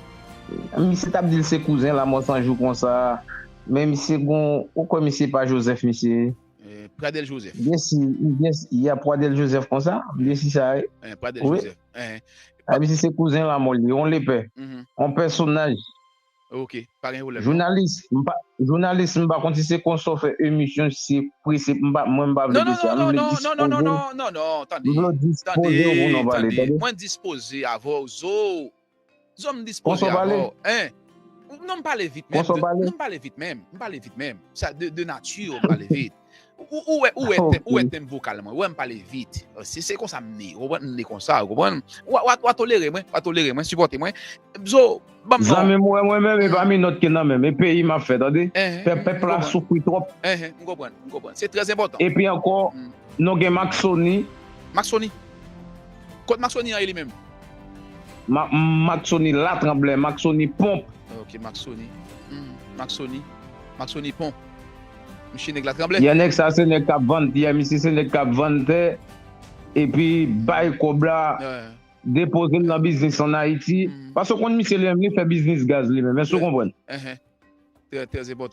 misye t ap di l se kouzen Lanmò San Jou konsa. Men misye gon, ou kwè misye pa Joseph, misye? Eh, Pradel Joseph. Byen si, byen si, y a Pradel Joseph konsa, byen si sa, wi. Eh, Pradel Joseph. Eh, A, misye se kouzen Lamò li, on lepè, on pèsonaj. Ok, pa gen pwoblèm. Jounalis, m pa, jounalis, m pa konn si se konsa w fè emisyon, si se prese, m pa, mwen m pa vle di sa, m vle dispoze. Non, non, non, non, non, tande. M vle dispoze w pou nou pale, tande. Mwen dispoze avè w, Zo. Zo, m dispoze avè w. Hein? Non, m pale vit menm. Non, m pale vit menm. M pale vit menm. Sa de, de nati, m pale vit. Ou, ou wè, ou wè, ou wè tenb vokal mwen. Ou wè m pale vit. Se, se konsa m ye. Ou konprann, m ye konsa, ou konprann? W a, w a, w a tolere mwen, w a tolere mwen, sipòte mwen. Zo, ban m non. Zanmi m, ou wè mwen menm, e pa minòt ki nan men m, e peyi m ap fè, tande? Fè pèp la soufri twòp. M konprann, m konprann. Se trè enpòtan. Epi ankò, nou gen Maxoni. Maxoni? Kot Maxoni an ye li menm? Maxoni Latranblè, Maxoni Ponp. Ok, Maxoni. Hmm, Maxoni. Maxoni Ponp. Misye nèg Latranblè. Yè nèg sa se nèg k ap vann, yè misye se nèg k ap vann tè, epi bay kòb la, depoze l nan biznis ann Ayiti. Paske w konn misye li menm, li fè biznis gaz li menm. Èske w konprann?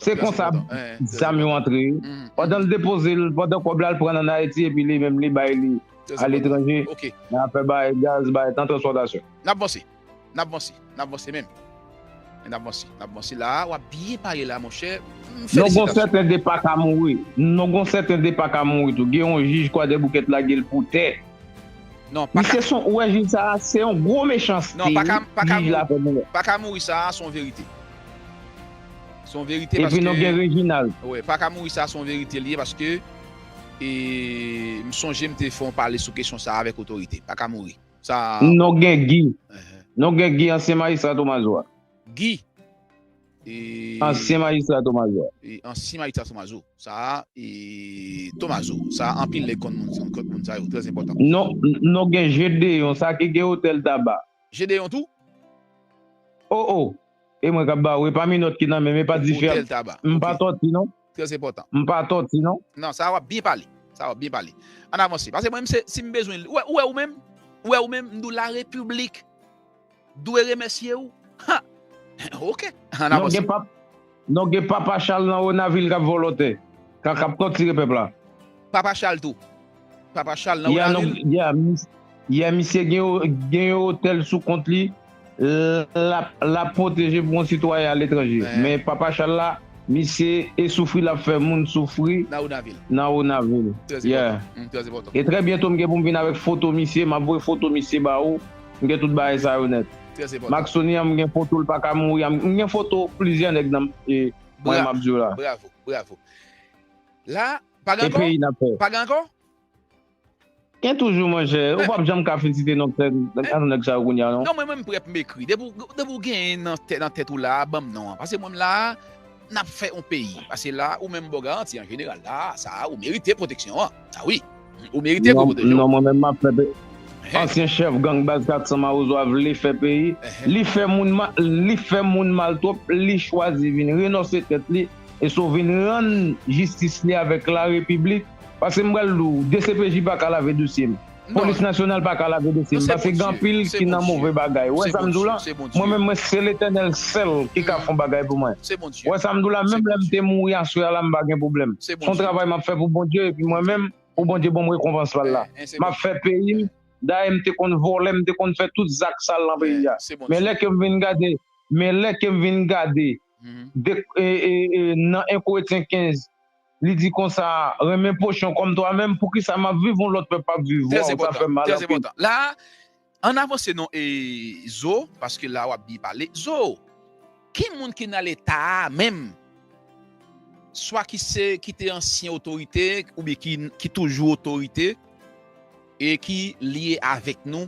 Se konsa zam yo antre. Pandan l depoze l, pandan kòb la, l pran l ann Ayiti, epi li menm, li bay li aletranje. Nan afè bay gaz, bay tan, transpòtasyon. N ap vanse. N ap vanse. N ap vanse menm. N ap vanse. N ap vanse la. W ap byen pale la, monchè. Non, gon sèten de pa ka mouri. Non, gon sèten de pa ka mouri tou. Gen yon jij Kwadèboukè t lage l pou tè. Non, pa ka. Misye se yon, ou wè jij sa a, se yon gwo mechanste. Non, pa ka, pa ka mouri. Pa ka mouri sa a, se yon verite. Se yon verite paske. Epi nou gen Reginald. Wi, pa ka mouri sa a, se yon verite li ye paske, e, m sonje m te fè yon pale sou kesyon sa a avèk otorite. Pa ka mouri. Sa a. Nou gen Guy. Nou gen Guy, ansyen majistra Tomazo a. Guy. Ansyen majistra Tomazo. Ansyen majistra Tomazo. Sa a, e, Tomazo. Sa a, anpil nèg konn moun, konn moun sa yo. Trè enpòtan. Non, gen Jedeyon, sa ki gen otèl Taba. Jedeyon tou? O, o. E mwen k ap ba ou, e pa minòt ki nan men m, e pa dife. M pa tòti, non. Trè enpòtan. M pa tòti, non. Non, sa a w ap byen pale. Sa a w ap byen pale. Ann avanse. Paske mwen, si m bezwen, ou wè, ou wè ou menm, ou wè ou menm, m di w larepiblik dwe remèsye w. Ha! Ok, ann avanse. Non, gen pap, non, gen Papa Chal nan Wonavil k ap vòlò tè, k ap, k ap tòtire pèp la. Papa Chal tou. Papa Chal nan Wonavil. Yè misye gen, gen yon otèl sou kont li, l ap, l ap pwoteje pou yon sitwayen aletranje. Men Papa Chal la, misye e soufri l ap fè moun soufri nan Wonavil. Nan Wonavil. Trè enpòtan. E trè byento, m gen pou m vin avèk foto misye, m ap voye foto misye ba ou. M gen tout bagay sa yo nèt. Trè enpòtan. Maxoni an, m gen foto l pa ka mouri an. M gen foto plizyè nèg nan, e, mwen, m ap di w la. Bravo, bravo. La, pa gen ankò? E peyi n ap fè. Pa gen ankò? Gen toujou, monchè. Ou p ap janm ka fin site non, non nèg sa yo kounye a, non. Non, mwen menm m prè pou m ekri. Depi w, depi w genyen nan tèt, nan tèt ou la, ban m non an. Paske mwen m la, n ap fè yon peyi. Paske la, ou menm ba w garanti, an jeneral, la, sa, ou merite pwoteksyon an. Sa wi. Ou merite pou pwoteje w. Non, mwen menm m ap fè peyi. Ansyen chèf gang baz kat san Mawozo a vle fè peyi. Li fè moun mal, li fè moun mal twòp, li chwazi vin renonse tèt li, e so vin rann jistis li avèk larepiblik. Paske m pral di w, D C P J pa ka lave dosye m. Polis nasyonal pa ka lave dosye m. Paske gen anpil ki nan move bagay. Ou wè sa m di w la? Mwen menm, mwen, se Letènèl sèl ki ka fè yon bagay pou mwen. Ou wè sa m di w la? Menm lè m te mouri aswè a la, m pa gen pwoblèm. Se yon travay m ap fè pou Bondye, epi mwen menm, pou Bondye ban m rekonpans pa l la. M ap fè peyi m. Dayè, m te konn vòlè, m te konn fè tout zak sal nan peyi a. Men lè ke m vin gade, men lè ke m vin gade, de, e, e, e, nan en Korentyen kenz, li di konsa, renmen pwochen w kòm twa menm, poukisa m ap viv, yon lòt pèp ap viv? Waw, sa fè m mal anpil. La, ann avanse non, e, Zo, paske la w ap byen pale. Zo, ki moun ki nan Leta a menm? Swa ki se, ki te ansyen otorite, oubyen ki, ki toujou otorite, e ki lye avèk nou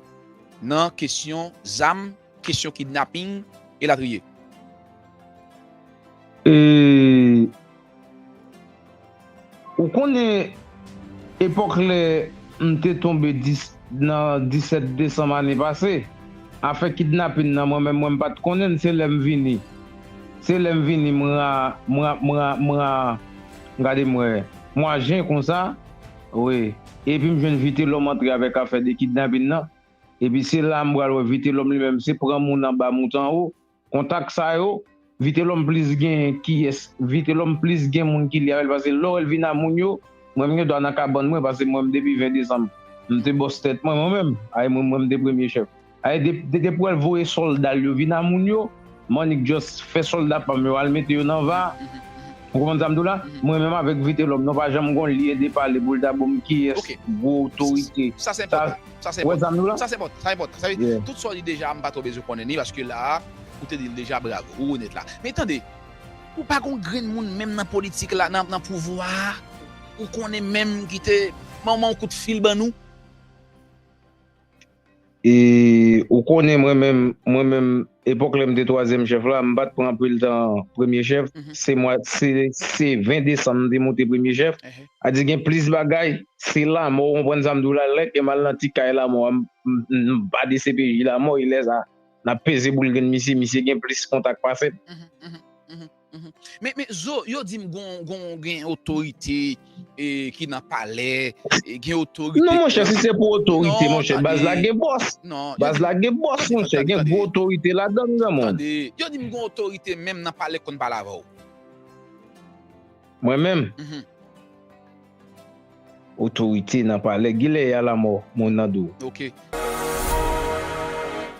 nan kesyon zam, kesyon kidnaping, elatriye. E, ou konnen epòk lè m te tonbe dis, nan disèt desanm ane pase, afè kidnapin nan, mwen menm, mwen m pa t konnen l, se lè m vini. Se lè m vini, m ra, m ra, m ra, m ra, gade m wè, mwa jen konsa, wi. Epi m jwenn Vitelòm antre avèk afè de kidnapin nan. Epi se la m pral wè Vitelòm li menm, se pran moun anba mout anwo. Kontak sa yo, Vitelòm plis gen kiyès? Vitelòm plis gen moun ki li avè l, paske lè w wè l vin a moun yo, mwen m gen dwa nan kabann mwen, paske mwen m depi ven desanm, m te bòs tèt mwen, mwen menm, ay mwen, mwen m te premye chèf. Ay de, de, depi w wè l voye sòlda l yo vin a moun yo, m annik just fè sòlda pa m yo al mete yo nan va. Ou konprann sa m di w la? Mwen menm avèk Vitelòm, nou pa janm gon lyen de pale pou l ta ban m kiyès gwo otorite. Sa se enpòtan. Sa se enpòtan. Sa se enpòtan. Sa se enpòtan. Sa vle di, tout sa w di deja, m pa twò bezwen konnen li, paske la a, ou te di l deja, bravo, ou onèt la. Men tande, ou pa gon grenn moun menm nan politik la, nan, nan pouvwa a, ou konnen menm ki te manman yon kout fil ban nou? E ou konnen mwen menm, mwen menm, epòk lè m te twazyèm chèf la, m pa t pran anpil tan premye chèf. Se mwa, se, se ven desanm m te moute premye chèf. A di gen plis bagay, se lanmò, ou konprann sa m di w la, lè ke m al nan ti kay lanmò a, m, m, m, m pa D C P J lanmò, e lè sa, n ap peze boul grenn misye, misye gen plis kontak pase m. Men, men Zo, yo di m gon, gon, gen otorite e, ki nan palè, e, gen otorite. Non, monchè, si se pou otorite, monchè, baz la gen bòs. Baz la gen bòs, monchè, gen gwo otorite ladan, granmoun. Tande, yo di m gon otorite menm nan palè k konn pale avè w. Mwen menm? Otorite nan palè, Gilè a lanmò, moun nan do. Ok.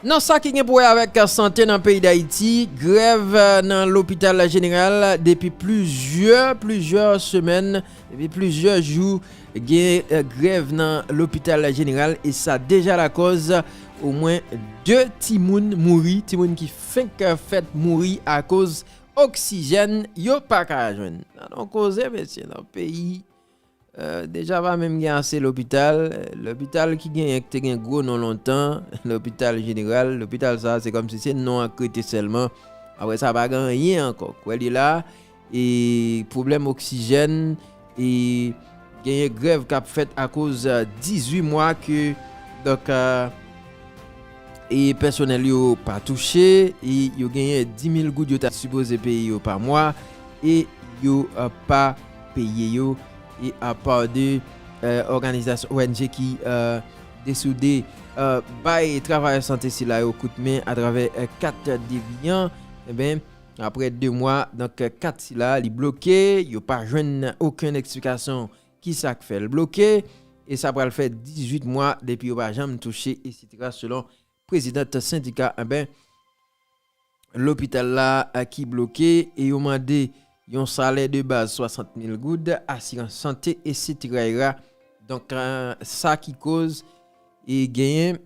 Nan sa ki gen pou wè avèk sante nan peyi Dayiti, grèv nan lopital jeneral depi plizyè, plizyè semèn, depi plizyè jou, gen, eh, grèv nan lopital jeneral e sa deja lakòz omwen de timoun mouri, timoun ki fenk fèt mouri akoz oksijèn yo pa ka jwenn. Nan yon koze, mesye, nan peyi Euh, deja pa menm gen ase lopital. Lopital ki genyen ki te gen gwo non lontan, lopital jeneral, lopital sa a se kòmsi se non an k rete sèlman. Apre sa pa gen anyen ankò. Kwè li la, e pwoblèm oksijèn, e genyen grèv k ap fèt akoz, euh, dizuit mwa ke, donk, euh, e pèsonèl yo pa touche, e yo genyen dis mil goud yo ta sipoze peye yo pa mwa, e yo, euh, pa peye yo, e apa de, euh, òganizasyon O N G ki, euh, deside, euh, bay travayè sante sila yo kout men atravè, euh, kat deviyan, enben, apre de mwa, donk, kat sila li bloke, yo pa jwenn okenn eksplikasyon kisa k fè l bloke, e sa pral fè dizuit mwa depi yo pa janm touche, etsetera, selon prezidant sendika, enben, lopital la, a, ki bloke, e yo mande yon salè de baz swasant mil goud, asirans sante, etsetera. Donk, a, sa ki koz e genyen,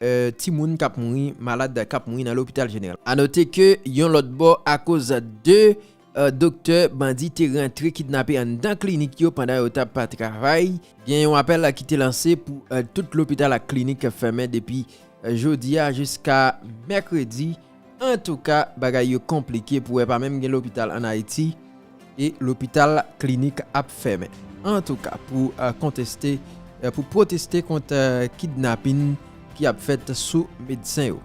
e, timoun k ap mouri, malad k ap mouri nan lopital jeneral. A note ke yon lòt bò, akoz de, e, doktè bandi te rantre kidnape anndan klinik yo pandan yo t ap travay, gen yon apèl ki te lanse pou, e, tout lopital ak klinik fèmen depi, e, jodi a jiska mèkredi. Antouka, bagay yo konplike pou wè pa menm gen lopital ann Ayiti e lopital klinik ap fèmen. Antouka, pou, e, konteste, e, pou pwoteste kont, e, kidnapin ki ap fèt sou medsen yo.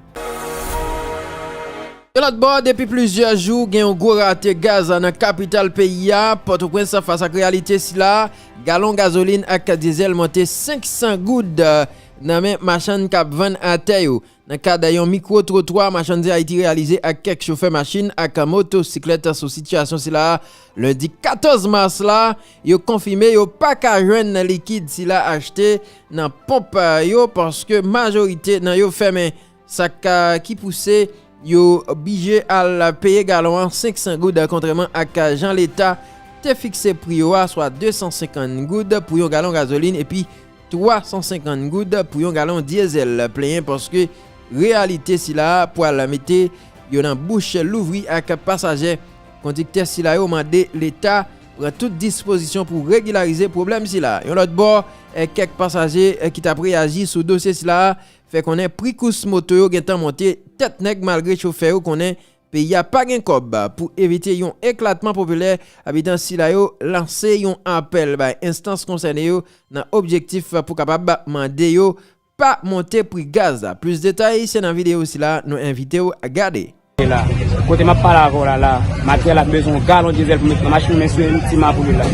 Yon lòt bò, depi plizyè jou, gen yon gwo rate gaz nan kapital peyi a, Pòtoprens, fas ak reyalite sila, galon gazolin ak dyezèl monte senk san goud, e, nan men machann k ap vann atè yo. Nan kad yon mikwo twotwa, Machann Ayiti reyalize ak kèk chofè machin ak motosiklèt sou sitiyasyon sila a, lendi katòz mas la, yo konfime yo pa ka jwenn likid sila achte nan ponp, e, yo, paske majorite nan yo fèmen. Sa k, e, ki pouse yo blije al peye galon an senk san goud, kontrèman ak jan Leta te fikse pri yo a, swa de san senkant goud pou yon galon gazolin epi twa san senkant goud pou yon galon dyezèl. Plenyen paske reyalite sila a pral mete yo nan bouch louvri ak pasaje. Kondiktè sila yo mande Leta pran tout dispozisyon pou regilarize pwoblèm sila. Yon lòt bò, e, kèk pasaje, e, ki t ap reyaji sou dosye sila a fè konnen pri kous moto yo gentan monte tèt nèg, malgre chofè yo konnen peyi a pa gen kòb. Pou evite yon eklatman popilè, abitan sila yo lanse yon apèl bay enstans konsène yo nan objektif pou kapab mande yo pa monte pri gaz la. Plis detay, se nan videyo sila nou envite w gade. La, kote m ap pale avè w la, la, materyo la bezwen yon galon dyezèl pou met nan machin mwen sou M T m ap woule la.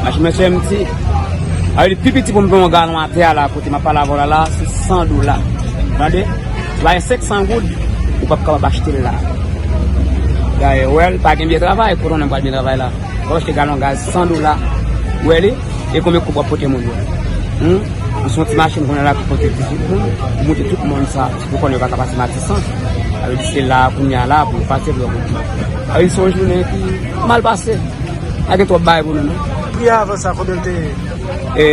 Machin mwen sou M T, a, li pi piti pou m pran yon galon atè a la, kote m ap pale avè w la, la, se san dola. Tande? Ou pa gen senk san goud, ou p ap kapab achte l la. Dayè, wè l pa gen byen travay, kote w nan pral byen travay la. W ap achte galon gaz san dola, wè li, e konbyen koup w ap pote moun yo? Hmm? Ou se yon ti machin kounye a la pou pote dizuit moun, ou moute tout moun sa, ou konnen yo pa ka pase Matisan. Sa vle di se la, kounye a la, pou yo pase pou yo konprann. Sa vle di se yon jounen ki mal pase. Pa gen twòp bagay pou nou, non. Pri a avan sa, konbyen l te ye? E,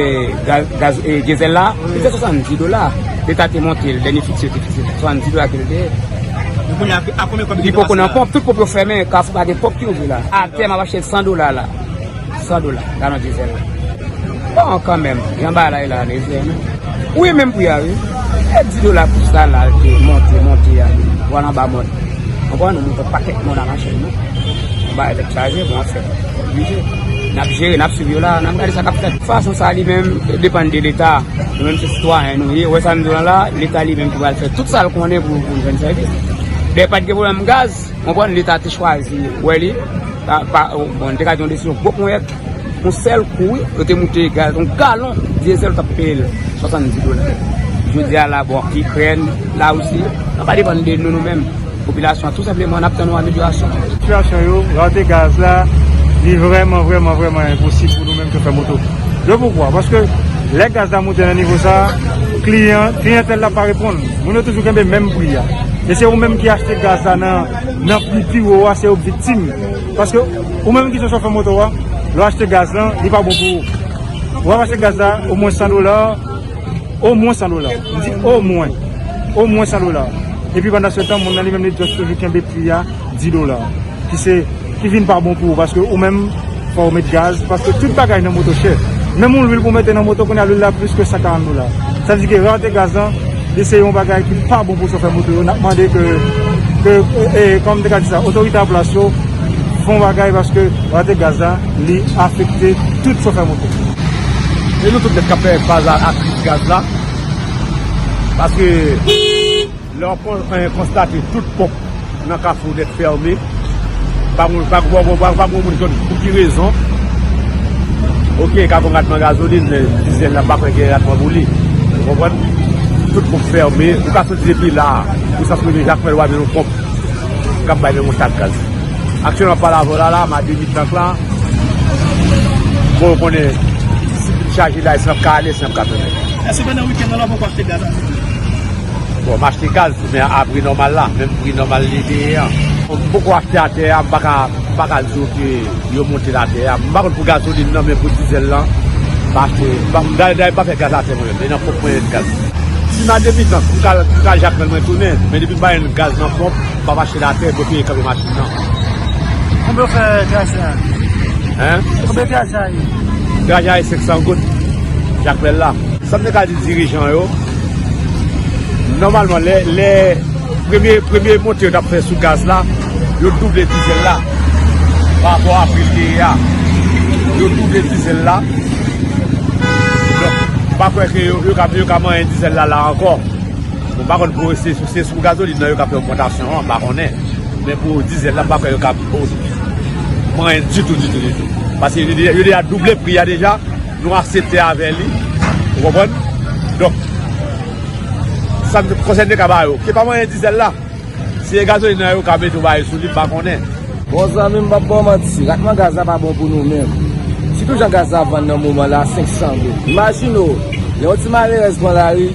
gaz, gaz, e, dyezèl la, li te swasanndis dola. Leta te monte l, dènye fikse yo te fikse swasanndis dola ke l te ye. Li poko nan ponp, tout ponp yo fèmen, Kafou pa gen ponp ki ouvri la. Atè, m ap achte l san dola la. San dola, galon dyezèl la. Bon, kanmenm, jan bagay la ye la, lejè, non. Wi, menm pri a, wi. E dis dola pou sa la, l te monte, monte a, wi. Vwala anba mòn. Konprann? Nou moute pakèt moun a machin, non. Bagay tèt chaje, bon, fè. Oblije. N ap jere, n ap swiv yo la, n ap gade sa k ap fèt. Fason sa li menm, depann de Leta. Nou menm se sitwayen nou ye. Ou wè sa m di w la, Leta li menm ki pral fè tout sa l konnen pou, pou n jwenn sèvis. Lè pa t gen pwoblèm gaz, konprann, Leta te chwazi, wè li, pa, pa, bon, li te ka di yon desizyon gwo ponyèt, yon sèl kou, wi, yo te moute gaz, yon galon dyezèl, ou t ap peye l swasanndis dola. Jodi a la, bon, Ikrèn, Larisi, sa pa depann de nou, nou menm. Popilasyon an, tou senpleman, n ap tann yon amelyorasyon. Sitiyasyon yo, rate gaz la, li vrèman, vrèman, vrèman enposib pou nou menm ki fè moto. Yo poukwa? Paske lè gaz la moute nan nivo sa, kliyan, kliyantèl la pa reponn. Moun yo toujou kenbe menm pri a. E se ou menm ki achte gaz la nan, nan pri pi wo a, se ou k viktim. Paske ou menm ki se chofè moto a, lè w achte gaz lan, li pa bon pou ou. W ap achte gaz la omwen san dola, omwen san dola. M di omwen. Omwen san dola. Epi pandan se tan, moun nan li menm li just toujou kenbe pri a dis dola. Ki se, ki vin pa bon pou ou, paske ou menm, fò w met gaz, paske tout bagay nan moto chè. Menm yon lwil pou w mete nan moto, kounye a lwil la plis ke san karant dola. Sa vle di ke rate gaz lan, li se yon bagay ki pa bon pou chofè moto yo. N ap mande ke, ke, e, e, kòman m te ka di sa, otorite an plas yo, fè yon bagay, paske rate gaz la, li afekte tout chofè moto. E nou tout nèt k ap fè fas a, a kriz gaz la. Paske lè w kon-, eh, konstate tout ponp nan Kafou nèt fèmen, pa moun, pa, pa, pa, pa moun jwenn pou ki rezon. Oke, ka gon ratman gazolin, men dizèl la, m pa kwè gen ratman pou li. Ou konprann? Tout ponp fèmen, ou ka soti depi la, ou sa soti Jakmèl, w a jwenn yon ponp k ap bay menm yon chak gaz. Aktyèlman, pale avè w la, la, m a demi tank la. Bon, ou konnen, si m chaje la, si m ap ka ale, si m ap ka tounen. Èske pandan wikèn nan la, w poko achte gaz la? Bon, m achte gaz, men a pri nòmal la, menm pri nòmal li te ye an. M poko achte atè a, m pa ka, m pa ka di w ke yo monte l atè a. M pa konn pou gazolin nan, men pou dizèl lan, m pa achte, m pa, m, dayè, dayè, m pa fè gaz atè mwen menm, e nan ponp mwen jwenn gaz. Si m a demi tank, m ka, m ka Jakmèl mwen tounen, men depi m pa jwenn gaz nan ponp, m p ap achte l atè, m prefere kanpe machin nan. Konbyen w fè trajè a? Hein? Konbyen trajè a ye? Trajè a ye senk san goud, Jakmèl la. Sa m te ka di dirijan yo, nòmalman, lè, lè premye, premye monte yo t ap fè sou gaz la, yo double dizèl la pa rapò a pri l te ye a. Yo double dizèl la. Donk, m pa kwè ke yo, yo ka, yo ka manyen dizèl la la ankò. Bon, m pa konn pou se, se sou gazolin nan yo ka fè ogmantasyon an, m pa konnen. Men pou dizèl la, m pa kwè yo ka manyen ditou, ditou, ditou. Paske yo deja, yo deja double pri a deja, nou aksepte avè li. Ou konprann? Donk, sa m konsèy m te ka ba yo, ke pa manyen dizèl la. Si e gazolin nan yo ka mete yon bagay sou li, m pa konnen. Bon, zanmi m, m p ap ba w manti, ratman gaz la pa bon pou nou menm. Sitou jan gaz la vann nan moman la, senk san goud. Imajine w, lè yon ti malerèz pran lari,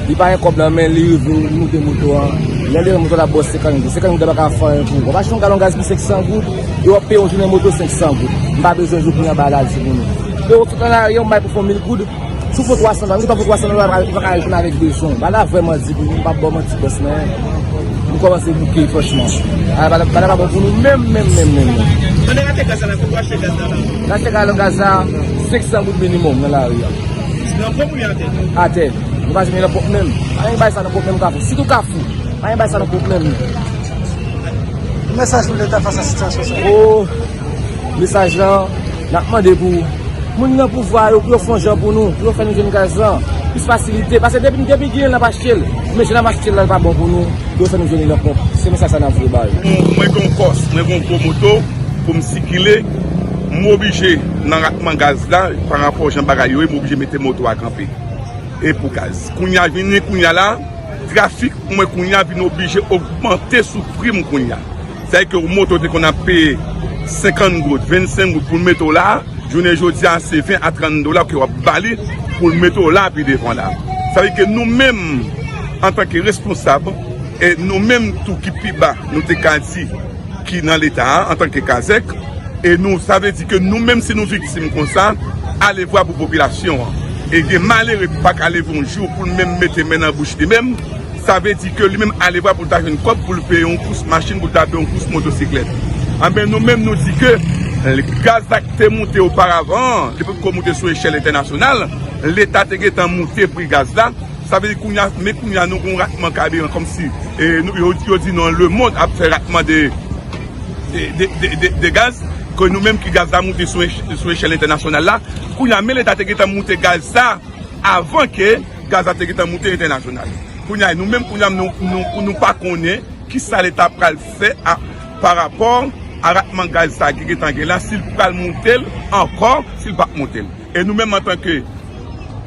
li pa gen kòb nan men l, li rive, li moute moto an. Lè l desann moto a, l ap ba w senkant goud. Senkant goud la pa ka fè anyen pou ou. W ap achte yon galon gaz pou senk san goud, e w ap peye yon jounen moto senk san goud. M pa bezwen jwe pou anba ladi pou nou. E w sot nan lari an, m bay pou fè yon mil goud. Si w fè twa san dola, menm si w pa fè twa san dola, ou pa ka al jwenn avèk bezwen w. Bagay la vrèman di pou nou, m p ap ba w manti, bòs, men nou kòmanse bouke, franchman. Bagay la, bagay la pa bon pou nou menm, menm, menm, menm, menm. Pandan n ap gaz la, konbyen w achte gaz la la? N achte galon gaz la, senk san goud minimòm nan lari a. Nan ponp oubyen atè? Atè. Nou pa janm nan ponp menm. Pa gen bagay sa nan ponp menm Kafou. Sitou Kafou. Pa gen bagay sa nan ponp menm. Mesaj pou Leta fas a sitiyasyon sa? O, mesaj lan, n ap mande pou moun nan pouvwa yo, pou yo fè yon jan pou nou, pou yo fè nou jwenn gaz lan, plis fasilite. Paske depi, depi genyen l, n ap achte l. Men jan n ap achte l la, l pa bon pou nou, pou yo fè nou jwenn li nan ponp. Se mesaj sa n ap voye ba yo. Mwen, mwen gen yon kòs, mwen gen yon gwo moto pou m sikile, m oblije nan ratman gaz la, pa rapò jan bagay yo ye, m oblije mete moto a kanpe. E pou gaz. Kounye a, vini kounye a la, trafik mwen kounye a vin oblije ogmante sou pri m kounye a. Tèlke yon moto te konn ap peye senkant goud, vennsenk goud pou l mete w la, jounen jodi a se ven a trant dola ke w ap ba li pou l mete w la pi devan la. Sa vle di ke nou menm, antanke responsab, e nou menm tou ki pi ba, nou te ka di, ki nan Leta a, antanke kazèk, e nou, sa vle di ke nou menm, si nou viktim konsa, alevwa pou popilasyon an. E gen malere ki pa ka leve yon jou pou l menm mete men nan bouch li menm, sa vle di ke li menm alevwa pou l ta jwenn kòb pou l peye yon kous machin, pou l ta peye yon kous motosiklèt. Anben, nou menm, nou di ke gaz la ki te moute oparavan, li potko moute sou echèl entènasyonal, Leta te gentan moute pri gaz la. Sa vle di kounye a, men kounye a nou gon ratman kabiran kòmsi, e, nou, yo, yo di non, lemonn ap fè ratman de, de, de, de, de, de gaz, ke nou menm ki gaz la moute sou ech-, sou echèl entènasyonal la. Kounye a, men Leta te gentan moute gaz sa avan ke gaz la te gentan moute entènasyonal. Kounye a, nou menm, kounye a, nou, nou, nou pa konnen kisa Leta pral fè a, pa rapò a ratman gaz sa ki gentan gen la, si l pral moute l ankò, si l p ap moute l. E nou menm, antanke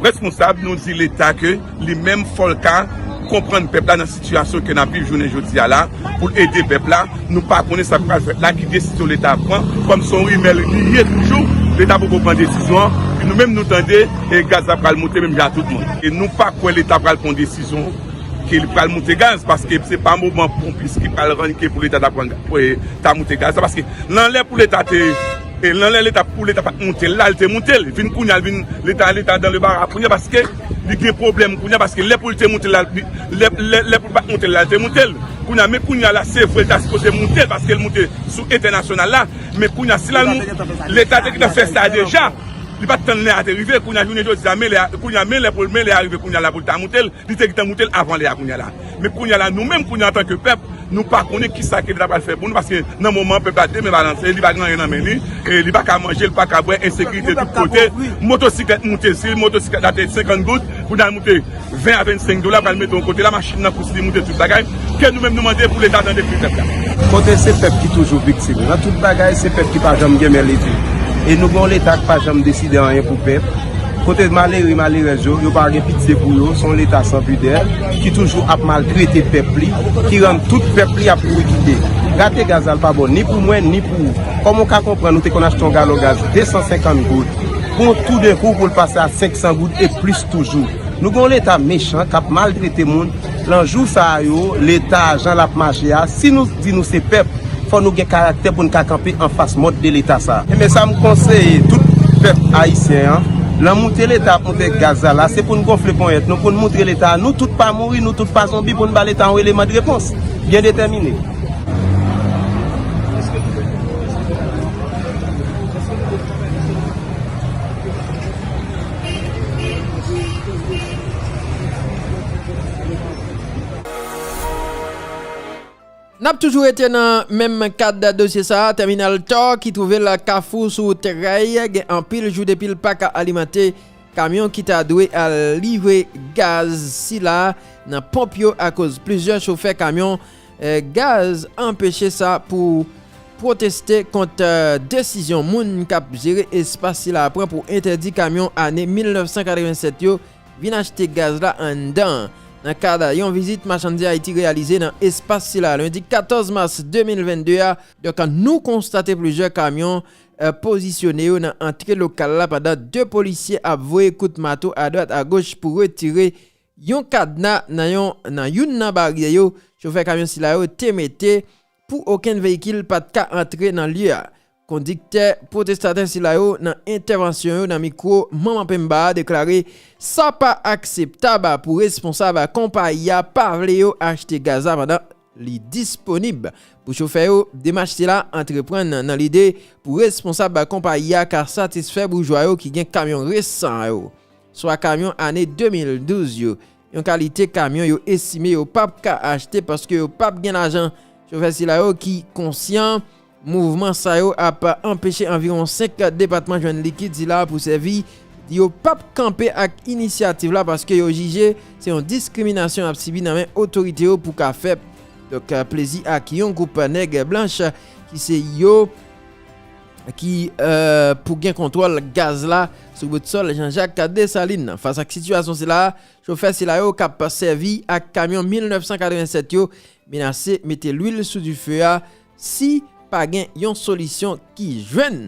responsab, nou di Leta ke li menm fò l ka konprann pèp la nan sitiyasyon ke n ap viv jounen jodi a la, pou l ede pèp la. Nou pa konnen sa k pral fèt la, ki desizyon Leta pran, kòm se yon rimè li ye toujou, Leta poko pran desizyon an, e nou menm nou tande, e gaz la pral moute menm jan a tout moun. E nou pa kwè Leta pral pran desizyon ke li pral moute gaz, paske se pa moman pwopis ki pral rann ke pou Leta ta pran, pou, e, ta moute gaz la, paske nan lè pou Leta te, e, nan lè Leta, pou Leta pa t moute l la, l te moute l. Vin kounye a, l vin, Leta, Leta dans le bara kounye a, paske li gen pwoblèm kounye a, paske lè pou l te moute l la, li, lè, lè, lè pou l pa t moute l la, l te moute l. Kounye a, men kounye a la, se vre, l ta sipoze moute l, paske l moute sou entènasyonal la, men kounye a, si l al mou-, Leta te gentan fè sa deja. Li pa t tann lè a te rive, kounye a, jounen jodi a, men lè a, kounye a, men lè pou l, men lè a rive kounye a la pou l ta moute l, li te gentan moute l avan lè a kounye a la. Men kounye a la, nou menm kounye a antanke pèp, nou pa konnen kisa ke Leta pral fè pou nou, paske nan moman an pèp la de men balanse, li pa gen anyen nan men li, e li pa ka manje, li pa ka bwè, ensekirite tout kote, motosiklèt moute, si motosiklèt la te senkant goud, kounye a l moute ven a vennsenk dola, pral mete yon kote la, machin nan kous li moute tout bagay, ke nou menm nou mande pou Leta tande kri pèp la. Kote se pèp ki toujou viktim. Nan tout bagay, se pèp ki pa janm gen men leve. E nou gen yon Leta ki pa janm deside anyen pou pèp. Kote malere, malerèz yo, yo pa gen pitye pou yo, se yon Leta san pidè, ki toujou ap maltrete pèp li, ki rann tout pèp li ap kouri kite. Rate gaz la, l pa bon ni pou mwen, ni pou ou. Kòman w ka konprann ou te konn achte yon galon gaz de san senkant goud, pou toudenkou pou l pase a senk san goud e plis toujou? Nou gen yon Leta mechan k ap maltrete moun. Nan jou sa a yo, Leta, jan l ap mache a, si nou di nou se pèp, fò nou gen karaktè pou n ka kanpe anfas mòd de Leta sa a. Ebyen, sa m konseye tout pèp ayisyen an, nan moute Leta ap moute gaz la la, se pou n gonfle ponyèt nou, pou n moutre Leta a, nou tout pa mouri, nou tout pa zonbi, pou n ba Leta yon eleman de repons byen detèmine. N ap toujou rete nan menm kad dosye sa a, tèminal Tò ki twouve l Kafou sou Trèy, gen anpil jou depi l pa ka alimante kamyon ki ta dwe al livre gaz sila nan ponp yo, akoz plizyè chofè kamyon, eh, gaz anpeche sa pou pwoteste kont, eh, desizyon moun k ap jere espas sila pran pou entèdi kamyon ane mil nèf san katrevennsèt yo vin achte gaz la anndan. Nan kad yon vizit Machann Di Ayiti reyalize nan espas sila lendi katòz mas de mil vennde a, donk, nou konstate plizyè kamyon, eh, pozisyone yo nan antre lokal la pandan de polisye ap voye kout mato adwat agoch pou retire yon kadna nan yon, nan youn nan baryè yo chofè kamyon sila yo te mete pou okenn veyikil pa t ka antre nan lye a. Kondiktè pwotestatè sila yo nan entèvansyon yo nan mikwo Manman Pemba a deklare sa pa akseptab pou responsab konpayi a pa vle yo achte gaz la pandan li disponib. Pou chofè yo, demach sila antreprann nan lide pou responsab konpayi a ka satisfè boujwa yo ki gen kamyon resan yo, swa kamyon ane de mil douz yo, yon kalite kamyon yo estime yo p ap ka achte paske yo p ap gen lajan. Chofè sila yo ki konsyan mouvman sa yo ap anpeche anviwon senk depatman jwenn likid sila pou sèvi, di yo p ap kanpe ak inisyativ la paske yo jije se yon diskriminasyon y ap sibi nan men otorite yo pou ka fè, donk, plezi ak yon gwoup nèg blanch ki se yo ki, eh, pou gen kontwòl gaz la sou bout sòl Jean-Jacques Dessalines. Fas ak sitiyasyon sila, chofè sila yo k ap sèvi ak kamyon mil nèf san katrevennsèt yo menase mete lwil sou dife a, si pa gen yon solisyon ki jwenn.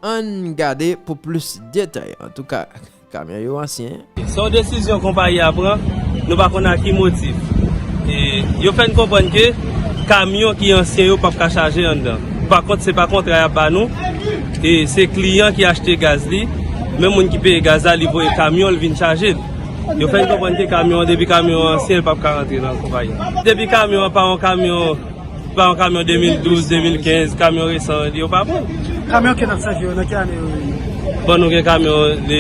Ann gade pou plis detay. Antouka, kamyon yo ansyen. Se yon desizyon konpayi a pran, nou pa konn a ki motif. E yo fè n konprann ke kamyon ki ansyen yo p ap ka chaje anndan. Pa kont, se pa kontra y ap ba nou. E se kliyan ki achte gaz li, men moun ki peye gaz la, li voye kamyon l vin chaje l. Yo fè n konprann ke kamyon an, depi kamyon an ansyen, l p ap ka rantre nan konpayi an. Depi kamyon an pa yon kamyon, pa yon kamyon de mil douz, de mil kenz, kamyon resan, yo pa bon. Kamyon ke n ap sèvi yo, nan ki ane yo vini? Bon, nou gen kamyon de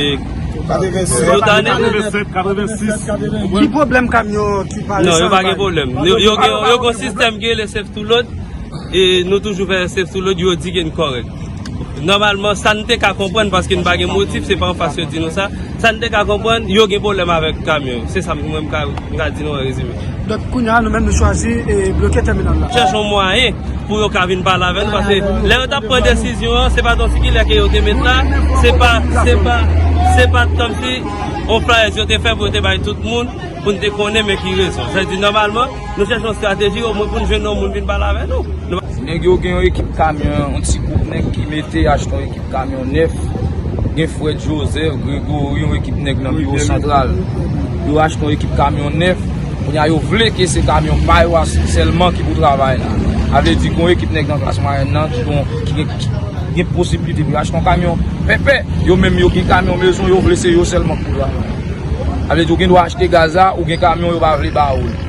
tout ane. Katrevensenk, katrevensis. Ki pwoblèm kamyon ki pa resan? Non, yo pa gen pwoblèm. Yo, yo gen, yo gen yon sistèm ki rele Save to Load. E nou toujou fè Save to Load, yo di ke n kòrèk. Nòmalman, sa n te ka konprann, paske n pa gen motif, se pa anfas yo di nou sa. Sa n te ka konprann, yo gen pwoblèm avèk kamyon yo. Se sa mwen m ka, m ka di nou an rezime. Donk, kounye a, nou menm, nou chwazi e bloke tèminal la. Chèche yon mwayen pou yo ka vin pale avè nou, paske lè yo t ap pran desizyon an, se pa t yon sikilè ke yo te met la, se pa, se pa, se pa t kòmsi yon flyers yo te fè pou yo te bay tout moun, pou n te konnen men ki rezon. Sa vle di, nòmalman, nou chèche yon estrateji, omwen pou n jwenn yon moun vin pale avè nou. Nou pa Nèg yo gen yon ekip kamyon, yon ti gwoup nèg ki mete achte yon ekip kamyon nèf. Gen Fred Joseph, Gregory, yon ekip nèg nan biwo santral. Yo achte yon ekip kamyon nèf. Kounye a, yo vle ke se kamyon pa yo a sèlman ki pou travay la. Sa vle di, gen yon ekip nèg nan klas mwayèn nan ki gen, ki gen, ki gen posiblite pou yo achte yon kamyon pèpè. Yo menm, yo gen kamyon mezon, yo vle se yo sèlman ki pou travay. Sa vle di, ou gen dwa achte gaz la, ou gen kamyon, yo pa vle ba ou l.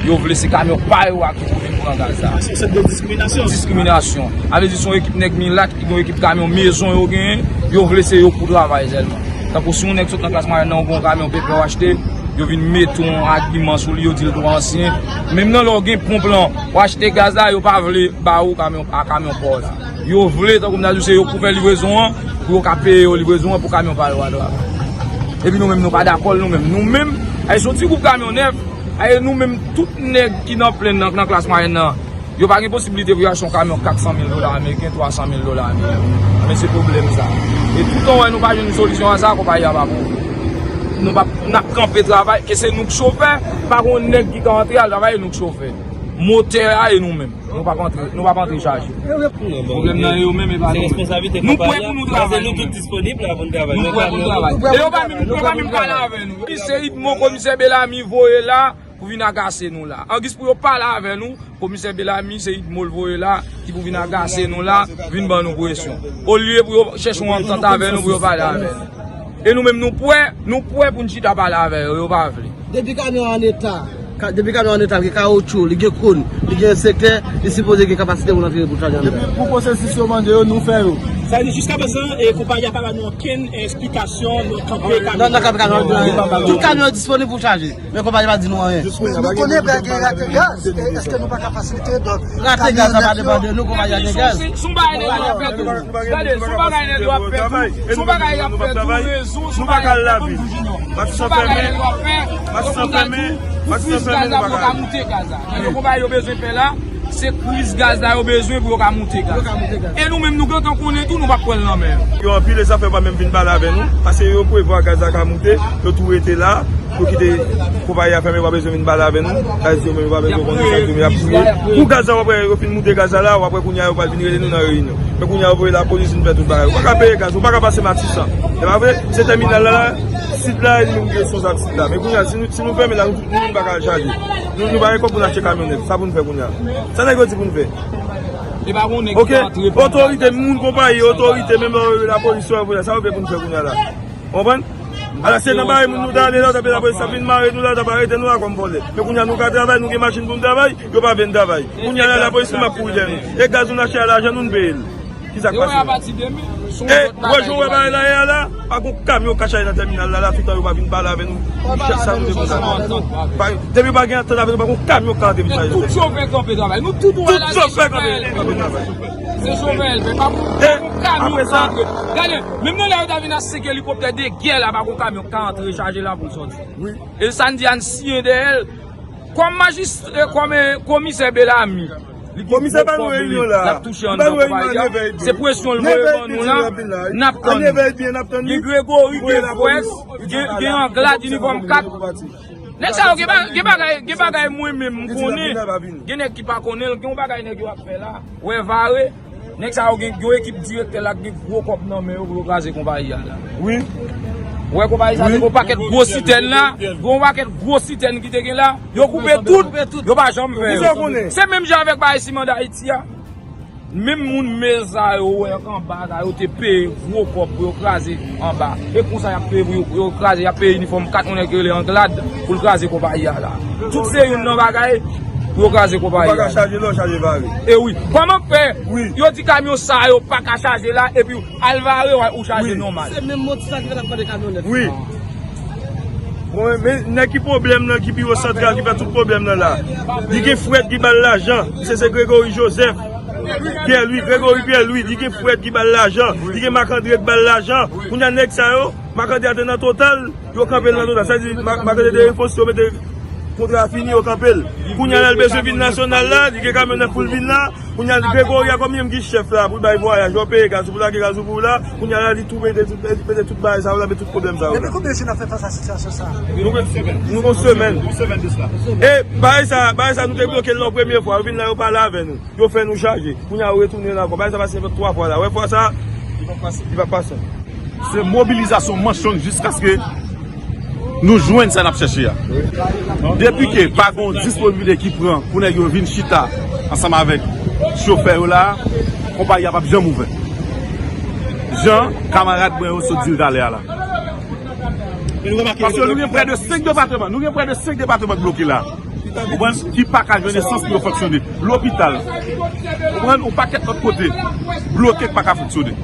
Yo vle se kamyon pa yo a ki pou vin pran gaz la. Se yon sèt de diskriminasyon. Diskriminasyon. Sa vle di, se yon ekip nèg milat ki gen yon ekip kamyon mezon yo genyen, yo vle se yo pou travay sèlman. Tankou si yon nèg sot nan klas mwayèn nan, ou gen yon kamyon pèpè w achte, yo vin mete yon agiman sou li, yo di l twò ansyen. Menm nan lè w gen ponp lan, w achte gaz la, yo pa vle ba ou kamyon, a kamyon pa w la. Yo vle, tankou m ta di w, se yo pou fè livrezon an, pou yo ka peye yo livrezon an, pou kamyon pa yo a travay. Epi nou menm, nou pa dakò l, nou menm. Nou menm, ay, se yon ti gwoup kamyon nèf, ay, nou menm, tout nèg ki nan plenn nan, nan klas mwayèn nan, yo pa gen posiblite pou yo achte yon kamyon kat san mil dola ameriken, twa san mil dola ameriken. Men se pwoblèm sa. E toutan w wè nou pa jwenn solisyon a sa, konpayi a pa pou. Nou pa, n ap kanpe travay, e se nou k chofè, pa gen yon nèg ki ka antre al travay, e nou k chofè. Motè a e nou menm. Nou p ap antre, nou p ap antre chaje. Pwoblèm nan e yo menm, e pa nou menm. Nou prè pou nou travay, nou menm. Nou prè pou nou travay. E yo pa menm, yo pa menm pale avè nou. Komisè Idmo, komisè Belami voye la pou vin agase nou la. Angis pou yo pale avè nou, komisè Belami se Idmo l voye la ki pou vin agase nou la, vin ban nou presyon. Olye pou yo chèche yon antant avè nou pou yo pale avè nou. E nou menm nou prè, nou prè pou n chita pale avè yo, yo pa vle. Depi kamyon an an eta, ka, depi kamyon an an eta, li gen kawotchou, li gen koun, li gen sektè, li sipoze gen kapasite pou l antre pou chaje anndan. Depi pou pwosesis yo mande yo, nou fè yo. Sa vle di, jiskaprezan, e, konpayi a pa ba nou okenn esplikasyon nan kanpe kamyon. Nan, nan kanpe kamyon an. Tout kamyon disponib pou chaje. Men konpayi pa di nou anyen. Nou konnen bagay gen rate gaz, e èske nou pa ka fasilite, donk, rate gaz la pa depann de nou, konpayi a gen gaz. Se yon bagay nèg yo ap fè tou. Gade, se yon bagay nèg yo ap fè tou. Se yon bagay y ap fè tou, rezon, se yon bagay y ap fè tou, Junior. Se yon bagay nèg yo ap fè. Yo konn gaz la pou yo ka moute gaz la. Men konpayi yo bezwen fè la, se kriz gaz la yo bezwen pou yo ka moute gaz. E nou menm nou gentan konnen tou, nou p ap pran l nan men yo. Yo anpile zafè pa menm vin pale avè nou, paske yo prevwa gaz la ka moute, yo tou rete la. Yo kite konpayi a fèmen, yo pa bezwen vin pale avè nou. Sa vle di yo menm yo pa bezwen konnen sa yo menm y ap kriye. Pou gaz la, w ap wè, yo fin moute gaz la la, w ap wè kounye a yo pral vin rele nou nan reyinyon. Men kounye a yo voye lapolis vin fè tout bagay. Ou pa ka peye gaz, ou pa ka pase Matisan. E pa vre, se tèminal la la, sit la, e nou responsab sit la. Men kounye a, si nou, si nou fèmen la, nou, nou menm pa ka al chaje. Nou, nou pa gen kòb pou n achte kamyonèt. Sa pou n fè kounye a? Sa nèg yo di pou n fè? E pa gen nèg ki antre pou otorite, moun konpayi, otorite, menm lè yo rele lapolis, yo voye, sa yo vle pou n fè kounye a la? Ou konprann? Ala se nan bagay moun nou ta ale la, ta peye lapolis, ta vin mare nou la, ta arete nou la kòm vòlè. Men kounye a nou ka travay, nou gen machin pou n travay, yo pa vle n travay. Kounye a la, lapolis menm ap kouri dèyè nou. E gaz nou achte a lajan nou, n peye l. Kisa k pase? E wè jan wè bagay la ye a la, pa gon kamyon ka chaje nan tèminal la, la toutan yo pa vin pale avè nou. Chak sa nou te konn sa. Depi pa gen antant avè nou, pa gon kamyon ka antre vin chaje. Tout chofè kanpe travay. Nou tout wè la, se chofè kanpe travay. Se chofè L P, pa pou, pa pou kamyon ka antre. Gade, menm nan lè yo ta vin ak senk elikoptè de gè la, pa pou kamyon ka antre chaje la pou l sòti. E sa n di a n siyen dèyè l. Kòm majis-, e, kòm, e, komisè Belami, li gen gwo kòb li, l ap touche anndan konpayi a. Se presyon l voye ban nou la, n ap tann. Gen Gregory, gen Fwès, gen, gen Anglad, inifòm kat. Nèg sa yo gen ba- gen bagay, gen bagay mwen menm m konnen. Gen nèg ki pa konnen l, gen yon bagay nèg yo ap fè la. Wè vare. Nèg sa yo gen yon ekip direktè la ki gen gwo kòb nan men yo pou yo kraze konpayi a la. Wi. Wè konpayi sa te gen yon pakèt gwo sitèn la, gen yon pakèt gwo sitèn ki te gen la, yo koupe tout, yo pa janm fè. Se menm jan avèk bagay siman Dayiti a. Menm moun mezay yo wè anba la, yo te peye gwo kòb pou yo kraze anba. E konsa y ap peye pou yo, yo kraze, y ap peye inifòm kat moun ki rele Anglad pou l kraze konpayi a la. Tout se youn nan bagay pou yo kraze konpayi a. Ou pa ka chaje lè, chaje vare. E wi. Kòman fè? Wi. Yo di kamyon sa yo pa ka chaje la, epi al vare ou chaje nòmal. Se menm moti sa ki fè n ap mande kamyonèt. Wi. Bon, men nèg ki pwoblèm nan, ki biwo santral, ki fè tout pwoblèm nan la. Li gen frè ki ba l lajan. Se, se Gregory Joseph. Pierre Louis, Gregory Pierre Louis. Li gen frè ki ba l lajan. Li gen Marc André ki ba l lajan. Kounye a nèg sa yo, Marc André a te nan Total, yo kanpe l nan Total. Sa di, Marc André te refonse, yo mete kontra fini, yo kanpe l. Kounye a la, l bezwen vin nasyonal la, li gen kamyonèt pou l vin la. Kounye a, Gregory a kòm li menm ki chèf la, pou l bay vwayaj, yo peye gaz, pou lage gaz pou la. Kounye a la, li tou mete tout, mete tout bagay sa yo la, mete tout pwoblèm sa yo la. Depi konbyen jou n ap fè fas a sitiyasyon sa a? Nou gen, nou gen yon semèn. Yon semèn de sa. E bagay sa, bagay sa nou te bloke l nan premye fwa, yo vin la, yo pale avè nou. Yo fè nou chaje. Kounye a, yo retounen la ankò. Bagay sa pase twa fwa la. Wè fwa sa, li p ap pase. Li p ap pase. Se mobilizasyon manch long jiskaske nou jwenn sa n ap chèche a. Depi ke pa gen yon disponibilite ki pran pou nèg yo vin chita ansanm avèk chofè yo la, konpayi a p ap janm ouvè. Jan kamarad mwen yo sot di l talè a la. Paske nou gen prè de senk depatman, nou gen prè de senk depatman ki bloke la. Ou konprann? Ki pa ka jwenn esans pou yo fonksyone. Lopital. Ou konprann? Yon pakèt lòt kote bloke ki pa ka fonksyone.